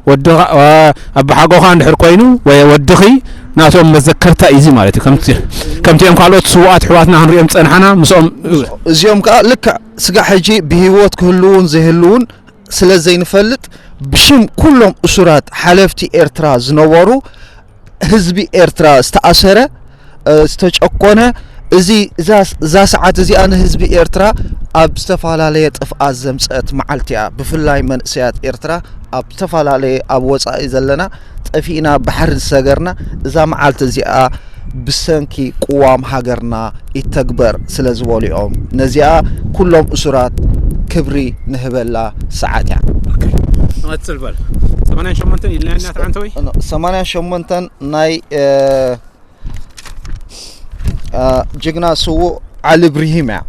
ወድኻ ኣቦሓጎኻ እንድሕር ኮይኑ ወይ ወድኺ ናቶም መዘከርታ እዩ እዚ ማለት እዩ። ከምቲ ከምቲኦም ካልኦት ስውኣት ኣሕዋትና ክንሪኦም ዝፀናሕና ምስኦም እዚኦም ከዓ ልክዕ ስጋዕ ሕጂ ብሂወት ክህልውን ዘይህልውን ስለ ዘይንፈልጥ ብሽም ኩሎም እሱራት ሓለፍቲ ኤርትራ ዝነበሩ ህዝቢ ኤርትራ ዝተኣሰረ ዝተጨኮነ እዚ እዛ ሰዓት እዚኣ ንህዝቢ ኤርትራ ኣብ ዝተፈላለየ ጥፍኣት ዘምፀአት መዓልቲ እያ። ብፍላይ መንእሰያት ኤርትራ ኣብ ዝተፈላለየ ኣብ ወፃኢ ዘለና ጠፊእና ባሕሪ ዝሰገርና እዛ መዓልቲ እዚኣ ብሰንኪ ቅዋም ሃገርና ይተግበር ስለ ዝበሉ እዮም። ነዚኣ ኩሎም እሱራት ክብሪ ንህበላ ሰዓት እያ። ቀጽል በል። ሰማንያን ሸሞንተን ኢልና ኢና ትሓንተ ወይ? ሰማንያን ሸሞንተን ናይ ጅግና ስዉእ ዓሊ ብርሂም እያ።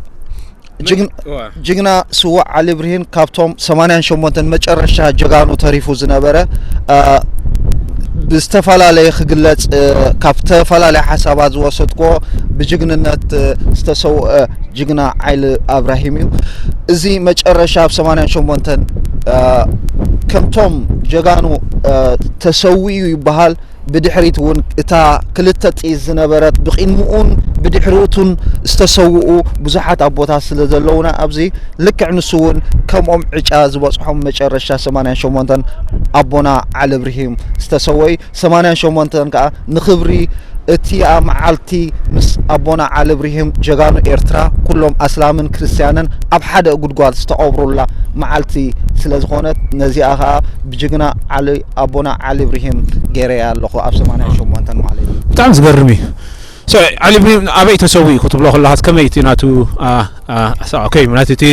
ጅግና ስዉእ ዓሊ ብርሂን ካብቶም ሰማንያን ሸሞንተን መጨረሻ ጀጋኑ ተሪፉ ዝነበረ ብዝተፈላለየ ክግለፅ ካብ ዝተፈላለየ ሓሳባት ዝወሰድክዎ ብጅግንነት ዝተሰውአ ጅግና ዓይሊ ኣብራሂም እዩ። እዚ መጨረሻ ኣብ ሰማንያን ሸሞንተን ከምቶም ጀጋኑ ተሰዊኡ ይበሃል። ብድሕሪት እውን እታ ክልተ ጥይት ዝነበረት ብቕድሚኡን ብድሕሪኡን ዝተሰውኡ ብዙሓት ኣቦታት ስለ ዘለውና ኣብዚ ልክዕ ንሱ እውን ከምኦም ዕጫ ዝበፅሖም መጨረሻ ሰማንያን ሸሞንተን ኣቦና ዓሊ እብርሂም ዝተሰወዩ ሰማንያን ሸሞንተን ከዓ ንኽብሪ እቲኣ መዓልቲ ምስ ኣቦና ዓሊ እብርሂም ጀጋኑ ኤርትራ ኩሎም ኣስላምን ክርስትያንን ኣብ ሓደ ጉድጓድ ዝተቐብሩላ መዓልቲ ስለ ዝኾነት ነዚኣ ከዓ ብጅግና ዓሊ ኣቦና ዓሊ እብርሂም ገይረያ ኣለኹ ኣብ ሰማንያን ሸሞንተን ማለት እዩ። ብጣዕሚ ዝገርም እዩ። ዓሊ እብራሂም ኣበይ ተሰዊኡ ክትብሎ ከለኻስ ከመይ እቲ ናቱ ኦኬ ማለት እቲ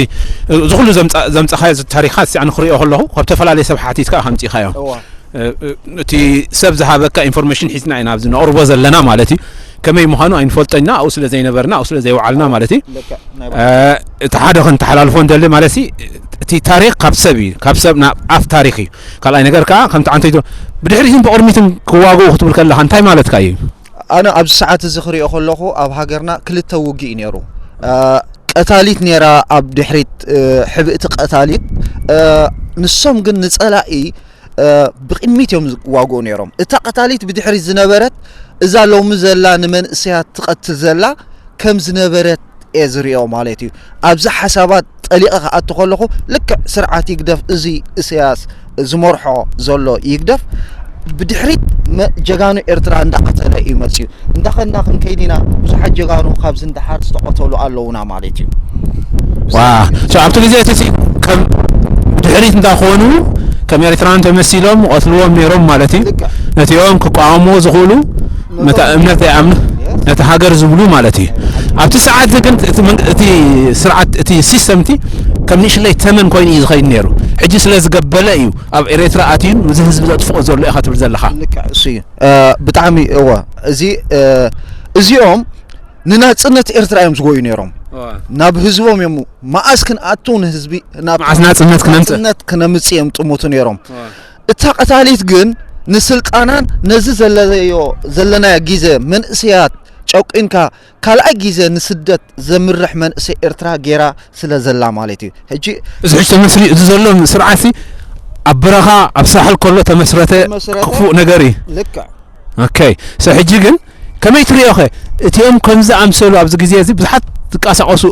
እዚ ኩሉ ዘምፃኻዮ ታሪኻት ንክሪኦ ከለኹ ካብ ተፈላለየ ሰብ ሓቲትካ ከምፂኻዮ እቲ ሰብ ዝሃበካ ኢንፎርሜሽን ሒዝና ኢና ኣብዚ ነቕርቦ ዘለና ማለት እዩ። ከመይ ምዃኑ ኣይንፈልጦ ኢና ኣብኡ ስለ ዘይነበርና ኣብኡ ስለ ዘይወዓልና ማለት እዩ። እቲ ሓደ ክንተሓላልፎ እንደሊ ማለት እቲ ታሪክ ካብ ሰብ እዩ ካብ ሰብ ናብ ኣፍ ታሪክ እዩ። ካልኣይ ነገር ከዓ ከምቲ ዓንተ ብድሕሪትን ብቕድሚትን ክዋግኡ ክትብል ከለካ እንታይ ማለትካ እዩ? ኣነ ኣብዚ ሰዓት እዚ ክሪኦ ከለኹ ኣብ ሃገርና ክልተ ውግእ እዩ ነይሩ። ቀታሊት ነይራ ኣብ ድሕሪት ሕብእቲ ቀታሊት ንሶም ግን ንፀላኢ ብቕድሚት እዮም ዝዋግኡ ነይሮም። እታ ቀታሊት ብድሕሪት ዝነበረት እዛ ሎሚ ዘላ ንመንእሰያት ትቐትል ዘላ ከም ዝነበረት እየ ዝሪኦ ማለት እዩ። ኣብዚ ሓሳባት ጠሊቐ ክኣቱ ከለኹ ልክዕ ስርዓት ይግደፍ እዚ እስያስ ዝመርሖ ዘሎ ይግደፍ ብድሕሪት ጀጋኑ ኤርትራ እንዳቐተለ እዩ መፅዩ። እንዳኸድና ክንከይድ ኢና። ብዙሓት ጀጋኑ ካብዚ ንደሓር ዝተቐተሉ ኣለዉና ማለት እዩ። ኣብቲ ግዜ እቲ ከም ድሕሪት እንዳኾኑ ከም ኤርትራን ተመሲሎም ይቐትልዎም ነይሮም ማለት እዩ። ነቲኦም ክቋወምዎ ዝኽእሉ እምነት ኣይኣምኑ ነቲ ሃገር ዝብሉ ማለት እዩ። ኣብቲ ሰዓት ግን እቲ ስርዓት እቲ ሲስተም እቲ ከም ንእሽለይ ተመን ኮይኑ እዩ ዝኸይድ ነይሩ። ሕጂ ስለ ዝገበለ እዩ ኣብ ኤርትራ ኣትዩ እዚ ህዝቢ ዘጥፍኦ ዘሎ ኢኻ ትብል ዘለኻ። ልክዕ እሱ እዩ። ብጣዕሚ እወ እዚ እዚኦም ንናጽነት ኤርትራ እዮም ዝጎዩ ነይሮም። ናብ ህዝቦም እዮም መኣስ ክንኣቱ ንህዝቢ ናብ መኣስ ናጽነት ክነምጽእ ናጽነት ክነምጽእ እዮም ጥሙቱ ነይሮም። እታ ቀታሊት ግን ንስልጣናን ነዚ ዘለዮ ዘለናዮ ግዜ መንእስያት ጨቂንካ ካልኣይ ግዜ ንስደት ዘምርሕ መንእሰይ ኤርትራ ጌራ ስለ ዘላ ማለት እዩ። ሕጂ እዚ ሕጂ ተመስሪቱ እዚ ዘሎ ስርዓት ኣብ በረኻ ኣብ ሳሕል ከሎ ተመስረተ ተመስረተ ክፉእ ነገር እዩ። ልክዕ። ኦኬ። ሶ ሕጂ ግን ከመይ ትሪኦ ኸ እቲኦም ከምዚ ኣምሰሉ ኣብዚ ግዜ እዚ ብዙሓት ዝንቀሳቐሱ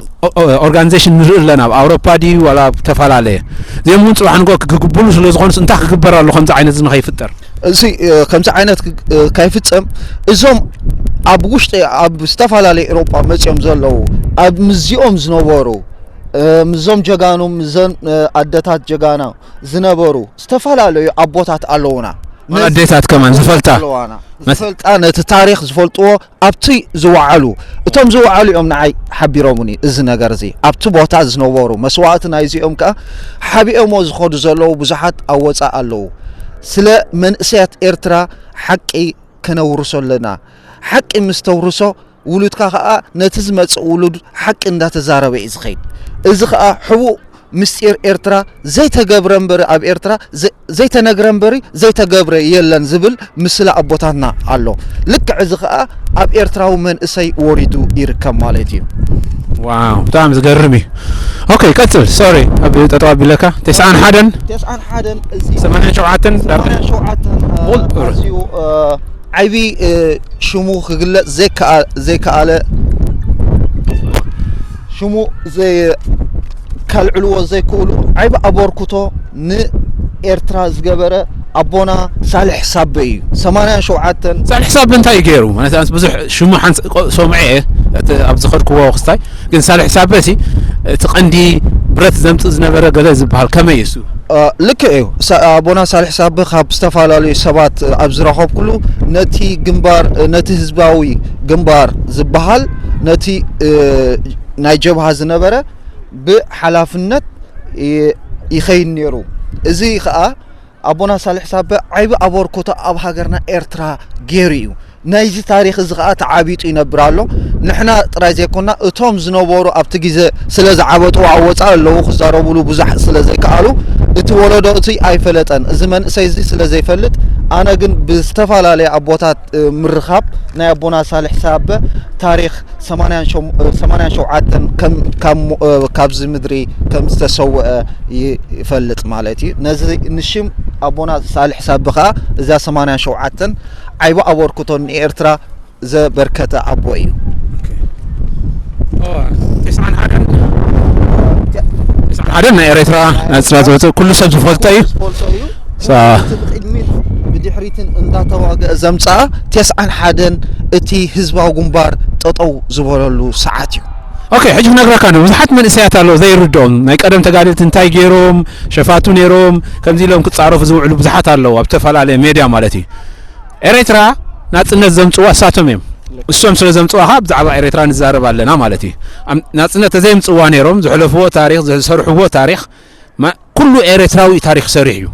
ኦርጋኒዜሽን ንርኢ ኣለና ኣብ ኣውሮፓ ድዩ ዋላ ኣብ ዝተፈላለየ እዚኦም እውን ፅባሕ ንጎ ክግብሉ ስለ ዝኾኑስ እንታይ ክግበር ኣሎ ከምዚ ዓይነት እዚ ንኸይፍጠር እዚ ከምዚ ዓይነት ካይፍፀም እዞም ኣብ ውሽጢ ኣብ ዝተፈላለዩ ኤሮጳ መፂኦም ዘለዉ ኣብ ምስዚኦም ዝነበሩ ምስዞም ጀጋኑ ምስዘን ኣደታት ጀጋና ዝነበሩ ዝተፈላለዩ ኣቦታት ኣለዉና ኣዴታት ከማን ዝፈልጣ ኣለዋና ዝፈልጣ ነቲ ታሪክ ዝፈልጥዎ ኣብቲ ዝወዓሉ እቶም ዝወዓሉ እዮም ንዓይ ሓቢሮምኒ እዚ ነገር እዚ ኣብቲ ቦታ ዝነበሩ መስዋእቲ ናይዚኦም ከዓ ሓቢኦሞ ዝኸዱ ዘለዉ ብዙሓት ኣብ ወፃእ ኣለዉ ስለ መንእሰያት ኤርትራ ሓቂ ከነውርሶ ኣለና ሓቂ ምስ ተውርሶ ውሉድካ ከዓ ነቲ ዝመፅእ ውሉድ ሓቂ እንዳተዛረበ እዩ ዝኸይድ እዚ ከዓ ሕቡእ ምስጢር ኤርትራ ዘይተገብረ እምበሪ ኣብ ኤርትራ ዘይተነግረ እምበሪ ዘይተገብረ የለን ዝብል ምስላ ኣቦታትና ኣሎ። ልክዕ እዚ ከዓ ኣብ ኤርትራዊ መንእሰይ ወሪዱ ይርከብ ማለት እዩ። ዋው ብጣዕሚ ዝገርም እዩ። ኦኬ ቀጽል ሶሪ ኣብ ጠጠው ኣቢለካ ተስዓን ሓደን ተስዓን ሓደን እዚ ሰማንያን ሸውዓተን ዳርጋ ሰማንያን ሸውዓተን ኣዝዩ ዓይቢ ሽሙ ክግለጽ ዘይከኣለ ሽሙ ካልዕልዎ ዘይክእሉ ዓይቢ ኣበርክቶ ንኤርትራ ዝገበረ ኣቦና ሳልሕ ሳበ እዩ። ሰማንያን ሸውዓተን ሳልሕ ሳበ እንታይ እዩ ገይሩ? ማለት ኣንስ ብዙሕ ሽሙ ሓንስ ሰምዐ እየ እቲ ኣብ ዝኸድክዎ ክስታይ ግን ሳልሕ ሳበ ሲ እቲ ቀንዲ ብረት ዘምጽእ ዝነበረ ገለ ዝበሃል ከመይ እዩ እሱ? ልክዕ እዩ። ኣቦና ሳልሕ ሳበ ካብ ዝተፈላለዩ ሰባት ኣብ ዝረኸብኩሉ ነቲ ግንባር ነቲ ህዝባዊ ግንባር ዝበሃል ነቲ ናይ ጀብሃ ዝነበረ ብሓላፍነት ይኸይድ ነይሩ። እዚ ከዓ ኣቦና ሳልሕ ሳበ ዓይቢ ኣበርክቶ ኣብ ሃገርና ኤርትራ ገይሩ እዩ። ናይዚ ታሪኽ እዚ ከዓ ተዓቢጡ ይነብር ኣሎ። ንሕና ጥራይ ዘይኮና እቶም ዝነበሩ ኣብቲ ግዜ ስለ ዝዓበጡ ኣብ ወፃኢ ኣለዉ ክዛረቡሉ ብዙሕ ስለ ዘይከኣሉ እቲ ወለዶ እቲ ኣይፈለጠን። እዚ መንእሰይ እዚ ስለ ዘይፈልጥ ኣነ ግን ብዝተፈላለየ ኣቦታት፣ እ፣ ምርኻብ ናይ ኣቦና ሳልሕ ሳበ ታሪኽ ሰማንያን ሸው-፣ እ፣ ሰማንያን ሸውዓተን ከም፣ ካብ ሞ-፣ እ፣ ካብዚ ምድሪ ከም ዝተሰወአ ይ-፣ ይፈልጥ ማለት እዩ። ነዚ ንሽም ኣቦና ሳልሕ ሳበ ኸኣ እዛ ሰማንያን ሸውዓተን ዓቢ ኣበርክቶ ንኤርትራ ዘበርከተ ኣቦ እዩ። ኦኬ። ኦ፣ ተስዓን ሓደን፣ ተስዓን ሓደን ናይ ኤርትራ ናጽነት ዘውጽእ ኩሉ ሰብ ዝፈልጦ እዩ። ዝፈልጦ እዩ። ሳ- እቲ ብቕድሚት ብድሕሪትን እንዳተዋግአ ዘምጽኣ ተስዓን ሓደን እቲ ህዝባዊ ግንባር ጠጠው ዝበለሉ ሰዓት እዩ። ኦኬ፣ ሕጂ ክነግረካ ነው። ብዙሓት መንእሰያት ኣለዉ ዘይርድኦም። ናይ ቀደም ተጋደልቲ እንታይ ገይሮም፣ ሸፋቱ ነይሮም፣ ከምዚ ኢሎም ክጻረፉ ዝውዕሉ ብዙሓት ኣለዉ፣ ኣብ ዝተፈላለየ ሜድያ ማለት እዩ። ኤርትራ ናጽነት ዘምጽዋ እሳቶም እዮም። እሶም ስለ ዘምጽዋ ኸኣ ብዛዕባ ኤርትራ ንዛረብ ኣለና ማለት እዩ። ኣም-፣ ናጽነት ተዘይምጽዋ ነይሮም፣ ዝሕለፍዎ ታሪኽ፣ ዝሰርሕዎ ታሪኽ፣ ማ-፣ ኩሉ ኤርትራዊ ታሪኽ ሰሪሕ እዩ።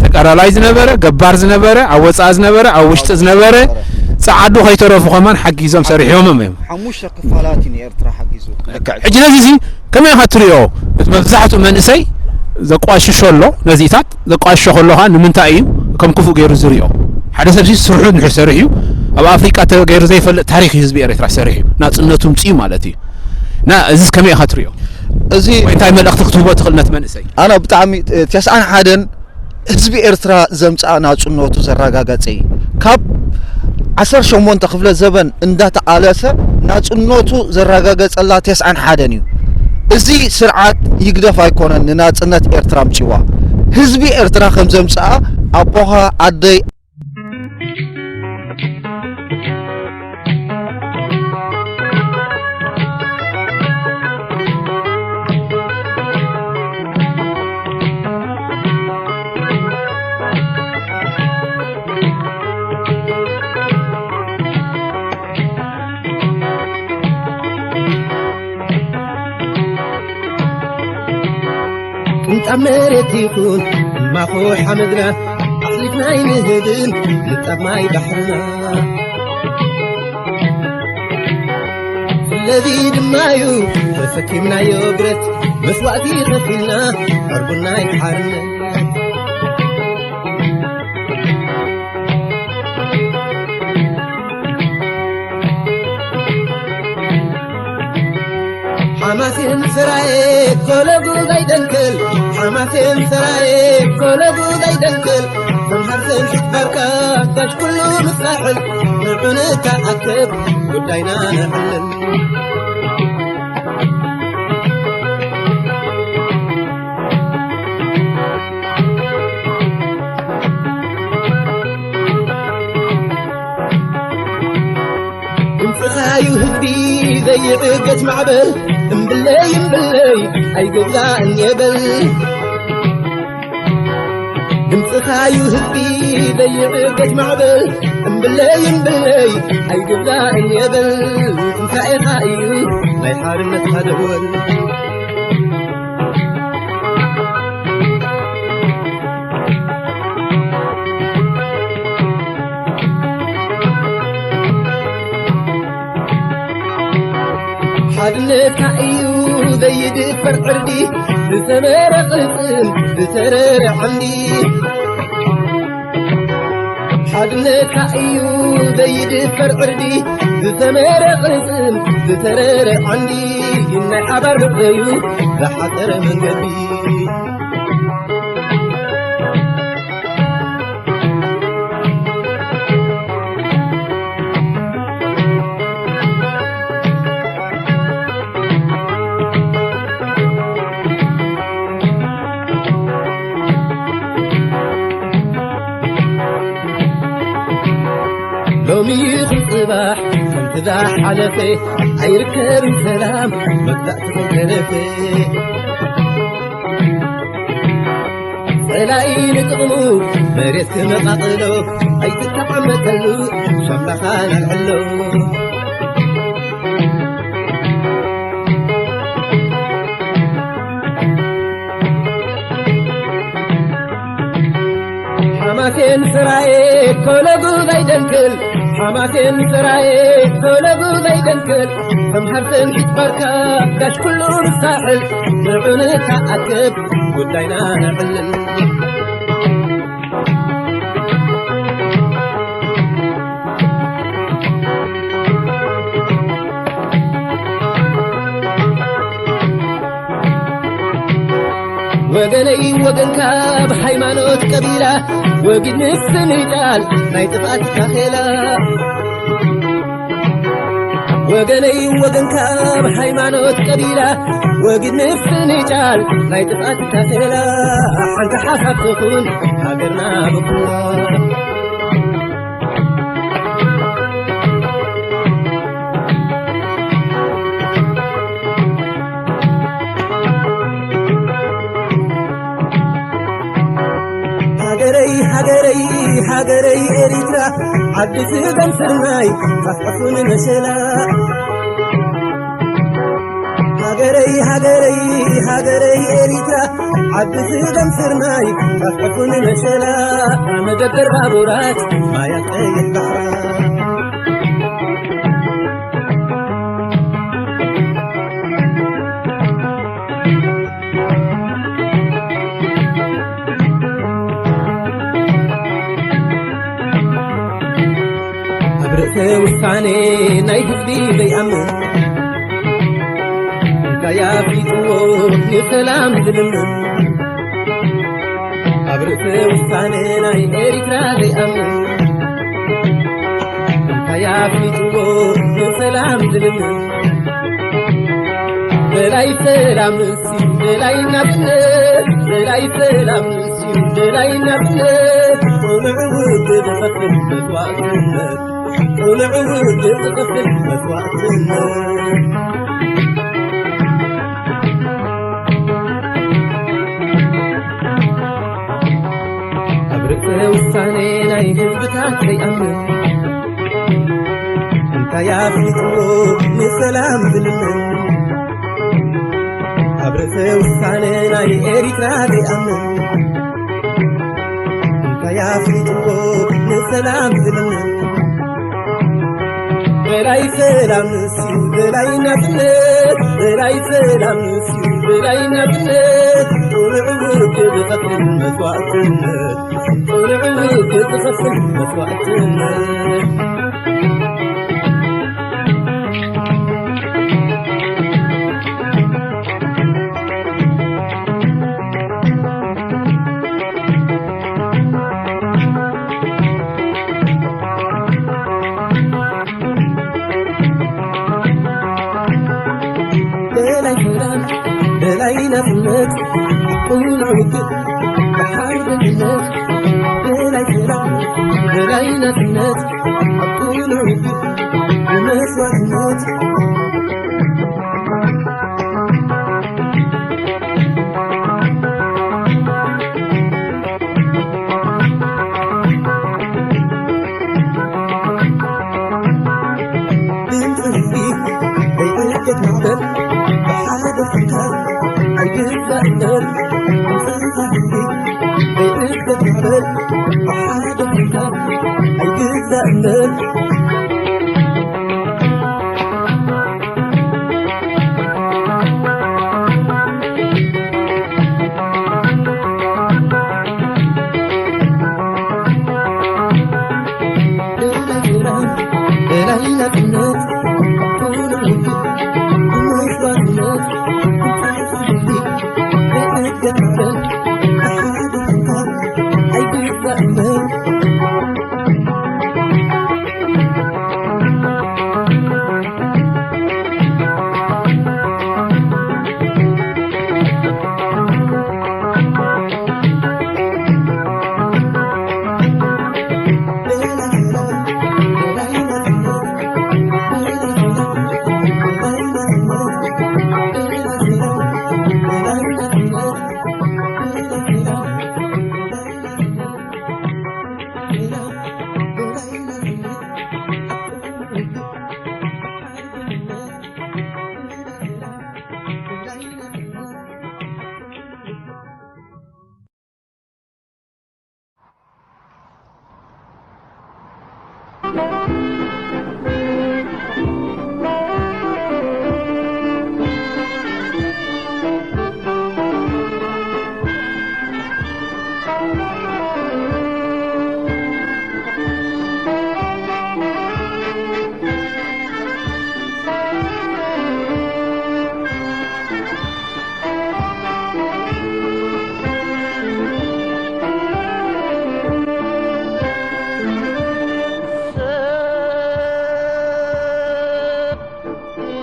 ተጋዳላይ ዝነበረ፣ ገባር ዝነበረ፣ ኣብ ወጻኢ ዝነበረ፣ ኣብ ውሽጢ ዝነበረ፣ ጸዓዱ ከይተረፉ ከማን ሓጊዞም ሰሪሖምም እዮም። ሓሙሽተ ክፋላት እዩ ንኤርትራ ሓጊዙ። ልክዕ። ሕጂ ነዚ እዚ ከመይ ኢኻ ትሪኦ? እቲ መብዛሕትኡ መንእሰይ ዘቋሽሾ ኣሎ፣ ነዚታት ዘቋሽሾ ከሎ ኸኣ ንምንታይ እዩ ከም ክፉእ ገይሩ ዝሪኦ? ሓደ ሰብሲ ስርሑ እንድሕር ሰሪሑ እዩ፣ ኣብ ኣፍሪቃ ተገይሩ ዘይፈልጥ ታሪኽ እዩ ህዝቢ ኤርትራ ሰሪሑ፣ ናጽነቱ ምጽኡ ማለት እዩ። እና እዚስ ከመይ ኢኻ ትሪኦ? እዚ ወይ እንታይ መልእኽቲ ክትህቦ ትኽእል ነቲ መንእሰይ? ኣነ ብጣዕሚ፣ እ፣ ተስዓን ሓደን ህዝቢ ኤርትራ ዘምጽኣ ናጽነቱ ዘረጋገጸ እዩ። ካብ ዓሰርተ ሸሞንተ ክፍለ ዘበን እንዳተቓለሰ ናጽነቱ ዘረጋገጸላ ተስዓን ሓደን እዩ። እዚ ስርዓት ይግደፍ ኣይኮነን ንናጽነት ኤርትራ ኣምጺዋ። ህዝቢ ኤርትራ ከም ዘምጽኣ ኣቦኻ፣ ኣደይ፣ ቅንጣብ መሬት ይኹን እማኾ ሓመድና ኣሕሊፍና ኣይንህብን ንጣብ ማይ ባሕርና። ስለዚ ድማዩ ተሰኪምናዮ ብረት መስዋእቲ ከፊልና ዕርቡና ሓርነት። ሓማሴን ሰራየ ኮለጉ ዘይደንክል፣ ሓማሴን ሰራየ ኮለጉ ዘይደንክል፣ ተምሃር ዘንሽት ባርካ ጋሽ ኩሉ ምሳሕል፣ ንዑ ንተኣከብ ጉዳይና ነዕልል። ድምፅኻዩ ህዝቢ ዘይዕገት ማዕበል፣ እምብለይ እምብለይ ኣይግዛእን የበል። ድምፅኻዩ ህዝቢ ዘይዕገት ማዕበል፣ እምብለይ እምብለይ ኣይግዛእን የበል። ትንሳኤኻ እዩ ናይ ሓርነትካ ደወል። ሓድነትካ እዩ ዘይድፈር ዕርዲ፣ ብሰመረ ቅልጽም ብተረረ ዓንዲ። ሓድነትካ እዩ ዘይድፈር ዕርዲ፣ ብሰመረ ቅልጽም ብተረረ ዓንዲ። ናይ ሓባር መእለዩ ዝሓጸረ መንገዲ። ሎሚ ይኹን ጽባሕ ከምቲ ዝሓለፈ ኣይርከብን ሰላም መግዛእቲ ከይተረፈ። ጸላኢ ንጥቕሙ መሬት ክመቓቕሎ ኣይትተቐመጠሉ ሻምናኻ ነልዕሎ። ሓማሴን ስራዬ ኮለጉ ዘይደንክል፣ ሓማሴን ስራዬ ኮለጉ ዘይደንክል፣ ተምሃርትን ሒዝባርካ ጋሽ ኩሉ ንሳሕል፣ ንዑ ንተኣከብ ጉዳይና ነዕልል። ወገነይ ወገንካ ብሃይማኖት ቀቢላ፣ ወጊድ ምፍንጫል ናይ ጥፍኣት ታኼላ። ወገነይ ወገንካ ብሃይማኖት ቀቢላ፣ ወጊድ ምፍንጫል ናይ ጥፍኣት ታኼላ። ሓንቲ ሓሳብ ትኹን ሃገርና ብኩላ። ሃገረይ፣ ሃገረይ፣ ሃገረይ ኤሪትራ፣ ዓዲ ስገም ስርናይ፣ ጣፍዕፉን መሸላ። ሃገረይ፣ ሃገረይ፣ ሃገረይ ኤሪትራ፣ ዓዲ ስገም ስርናይ፣ ጣፍዕፉን መሸላ። መደበር ባቡራት፣ ማያት ቀይሕ ባሕራ። ኣብ ርእሰ ውሳኔ ናይ ህዝቢ ዘይኣምን፣ እንታይ ኣፍሊጥዎ ንሰላም ዝልምን? ኣብ ርእሰ ውሳኔ ናይ ኤሪትራ ዘይኣምን፣ እንታይ ኣፍሊጥዎ ንሰላም ዝልምን? ደላይ ሰላም ንስዩ፣ ደላይ ናጽነት፣ ደላይ ሰላም ንስዩ፣ ደላይ ናጽነት። ጽኑዕ ውግእ ዝኸፍል መስዋእትነት፣ ጽኑዕ ውግእ ዝኸፍል መስዋእትነት። ኣብ ርእሰ ውሳኔ ናይ ህዝብታት ዘይኣምን፣ እንታይ ኣፍሊጥዎ ንሰላም ዝልምን? ኣብ ርእሰ ውሳነ ናይ ኤሪትራ ዘይኣምን፣ እንታይ ኣፍሊጥዎ ንሰላም ዝልምን? ደላይ ሰላም ንስዩ፣ ደላይ ናጽነት፣ ደላይ ሰላም ንስዩ፣ ደላይ ናጽነት። ጽኑዕ ውግእ ዝኸፍል መስዋእትነት፣ ጽኑዕ ውግእ ዝኸፍል መስዋእትነት። ደላይ ሰላም፣ ደላይ ናጽነት፣ ጽኑዕ ውግእ ብሓርበኝነት። ደላይ ሰላም፣ ደላይ ናጽነት፣ ጽኑዕ ውግእ ብመስዋእትነት። ድምፂ ህዝቢ ዘይዕገት ማዕበል ብሓደ ፍንጃል ኣይግዛእን። ድምፂ ህዝቢ ዘይዕገት ማዕበል ብሓደ ፍንጃል ኣይግዛእን።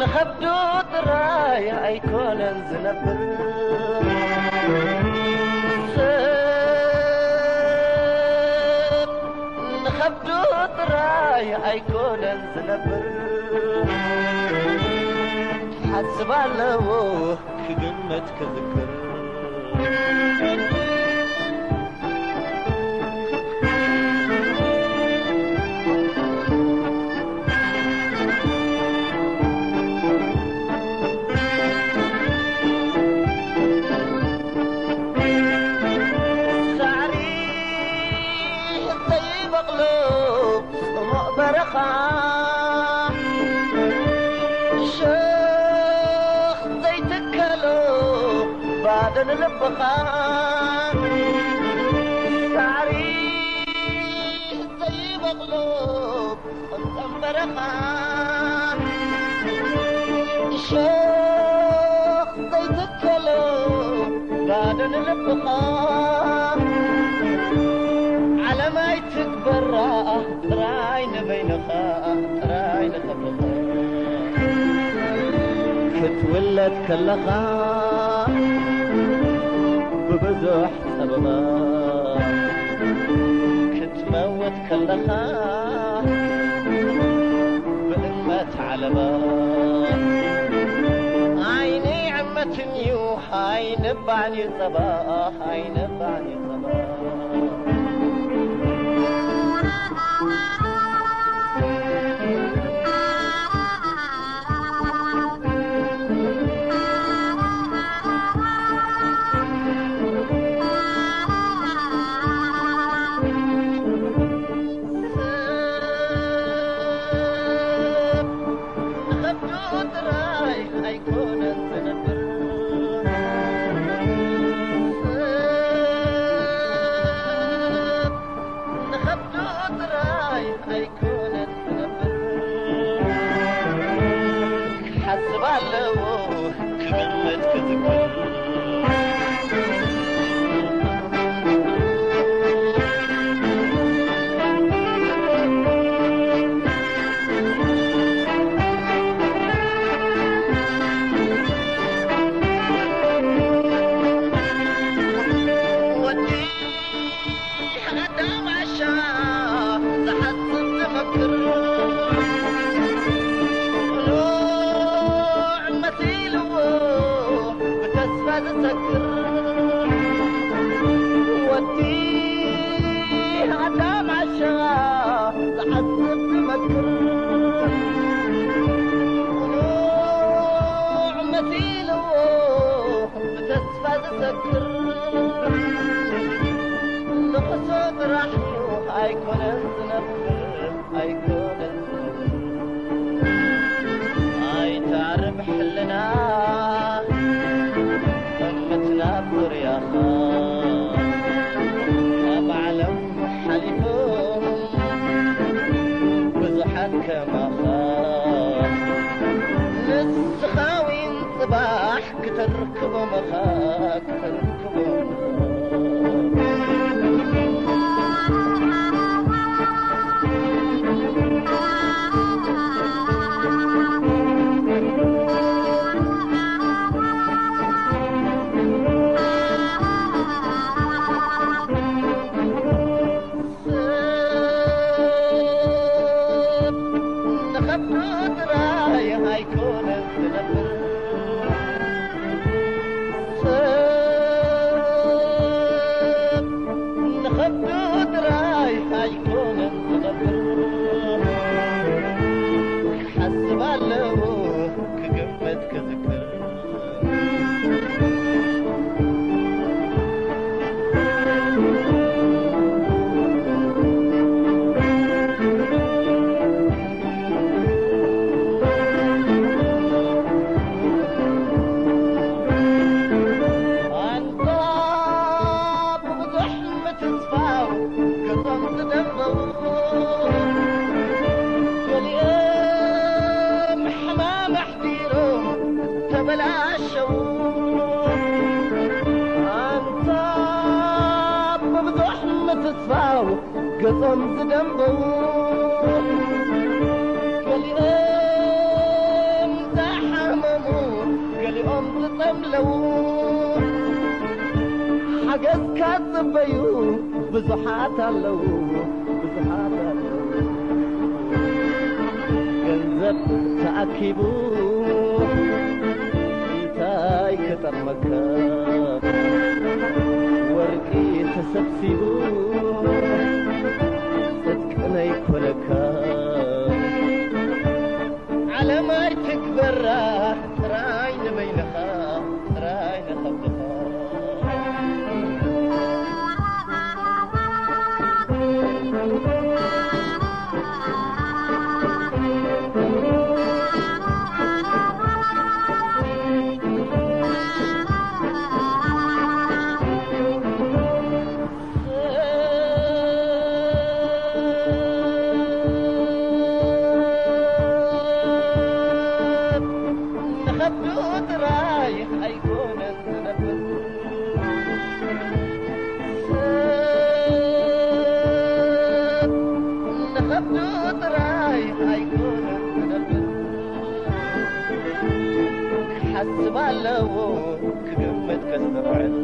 ከብዱ ጥራይ ኣይኮነን ዝነብር፣ ሰብ ንኸብዱ ጥራይ ኣይኮነን ዝነብር። ሓስብ ኣለዎ ክግመት ክዝክር። ሳዕሪ ዘይበቕሎ ጽሙቕ በረኻ፣ ሸኽ ዘይትከሎ ባዶ ንልብኻ። ሳዕሪ ዘይበቕሎ ቅንጠም በረኻ፣ ሸኽ ዘይትከሎ ባዶ ንልብኻ። ዓለም ኣይትግበራ ጥራይ ንበይንኻ፣ ጥራይ ንኽብርኻ። ክትውለድ ከለኻ ብብዙሕ ጸበባ፣ ክትመውት ከለኻ ብእመት ዓለባ። ዓይነይ ዕመትን እዩ፣ ኣይነባዕን እዩ ጸባ፣ ኣይነባዕን እዩ ጸባ። ንኸብዱ ጥራይ ኣይኮነን ዝነብር፣ ሰብ ንኸብዱ ጥራይ ኣይኮነን ዝነብር። ክሓስብ ኣለዎ ክግመት ክዝክር። ወዲ ኣዳም ዓሻ ዝሓስብ ዝመክር፣ ቅኑዕ መሲልዎ ብተስፋ ዝሰክር። ወዲ ኣዳም ዓሻ ዝሓስብ ዝመክር፣ ቅኑዕ መሲልዎ ብተስፋ ዝሰክር። ንቕሶ ጥራሕ እዩ ኣይኮነን ዝነብር፣ ኣይኮነን ዝነብር። ኣይትዓርብ ሕልና እምትና ብርያኻ፣ ካብ ዓለም ሓሊፎም ብዙሓት ከማኻ። ንስኻ ዊን ጽባሕ ክተርክቦም ኢኻ፣ ክተርክቦም ኢኻ። ሰብ ንኸብዱ ጥራይ ኣይኮነን ዝነብር፣ ሰብ ንኸብዱ ጥራይ ኣይኮነን ዝነብር። ክሓስብ ኣለዎ ክግመት ክዝክር። ኣንታ ብብዙሕ ምትስፋው ገጾም ዝደንበቡ፣ ገሊኦም ሕማም ኣሕዲሮም ተበላሸዉ። ኣንታ ብብዙሕ ምትስፋው ገጾም ዝደንበቡ፣ ገሊኦም ዛሕ ጾም ዝጸምለዉ ሓገዝካ ዝጽበዩ ብዙሓት ኣለዉ፣ ብዙሓት ኣለዉ። ገንዘብ ተኣኪቡ እንታይ ክጠቕመካ? ወርቂ ተሰብሲቡ ጽድቂ ነይኮነካ። ዓለም ኣይትግበራ ጥራይ ንበይንኻ፣ ጥራይ ንኸብድኻ። ንኸብዱ ጥራይ ኣይኮነን ዝነብር። ሰብ ንኸብዱ ጥራይ ኣይኮነን ዝነብር። ክሓስብ ኣለዎ ክግምት ከስተውዕል።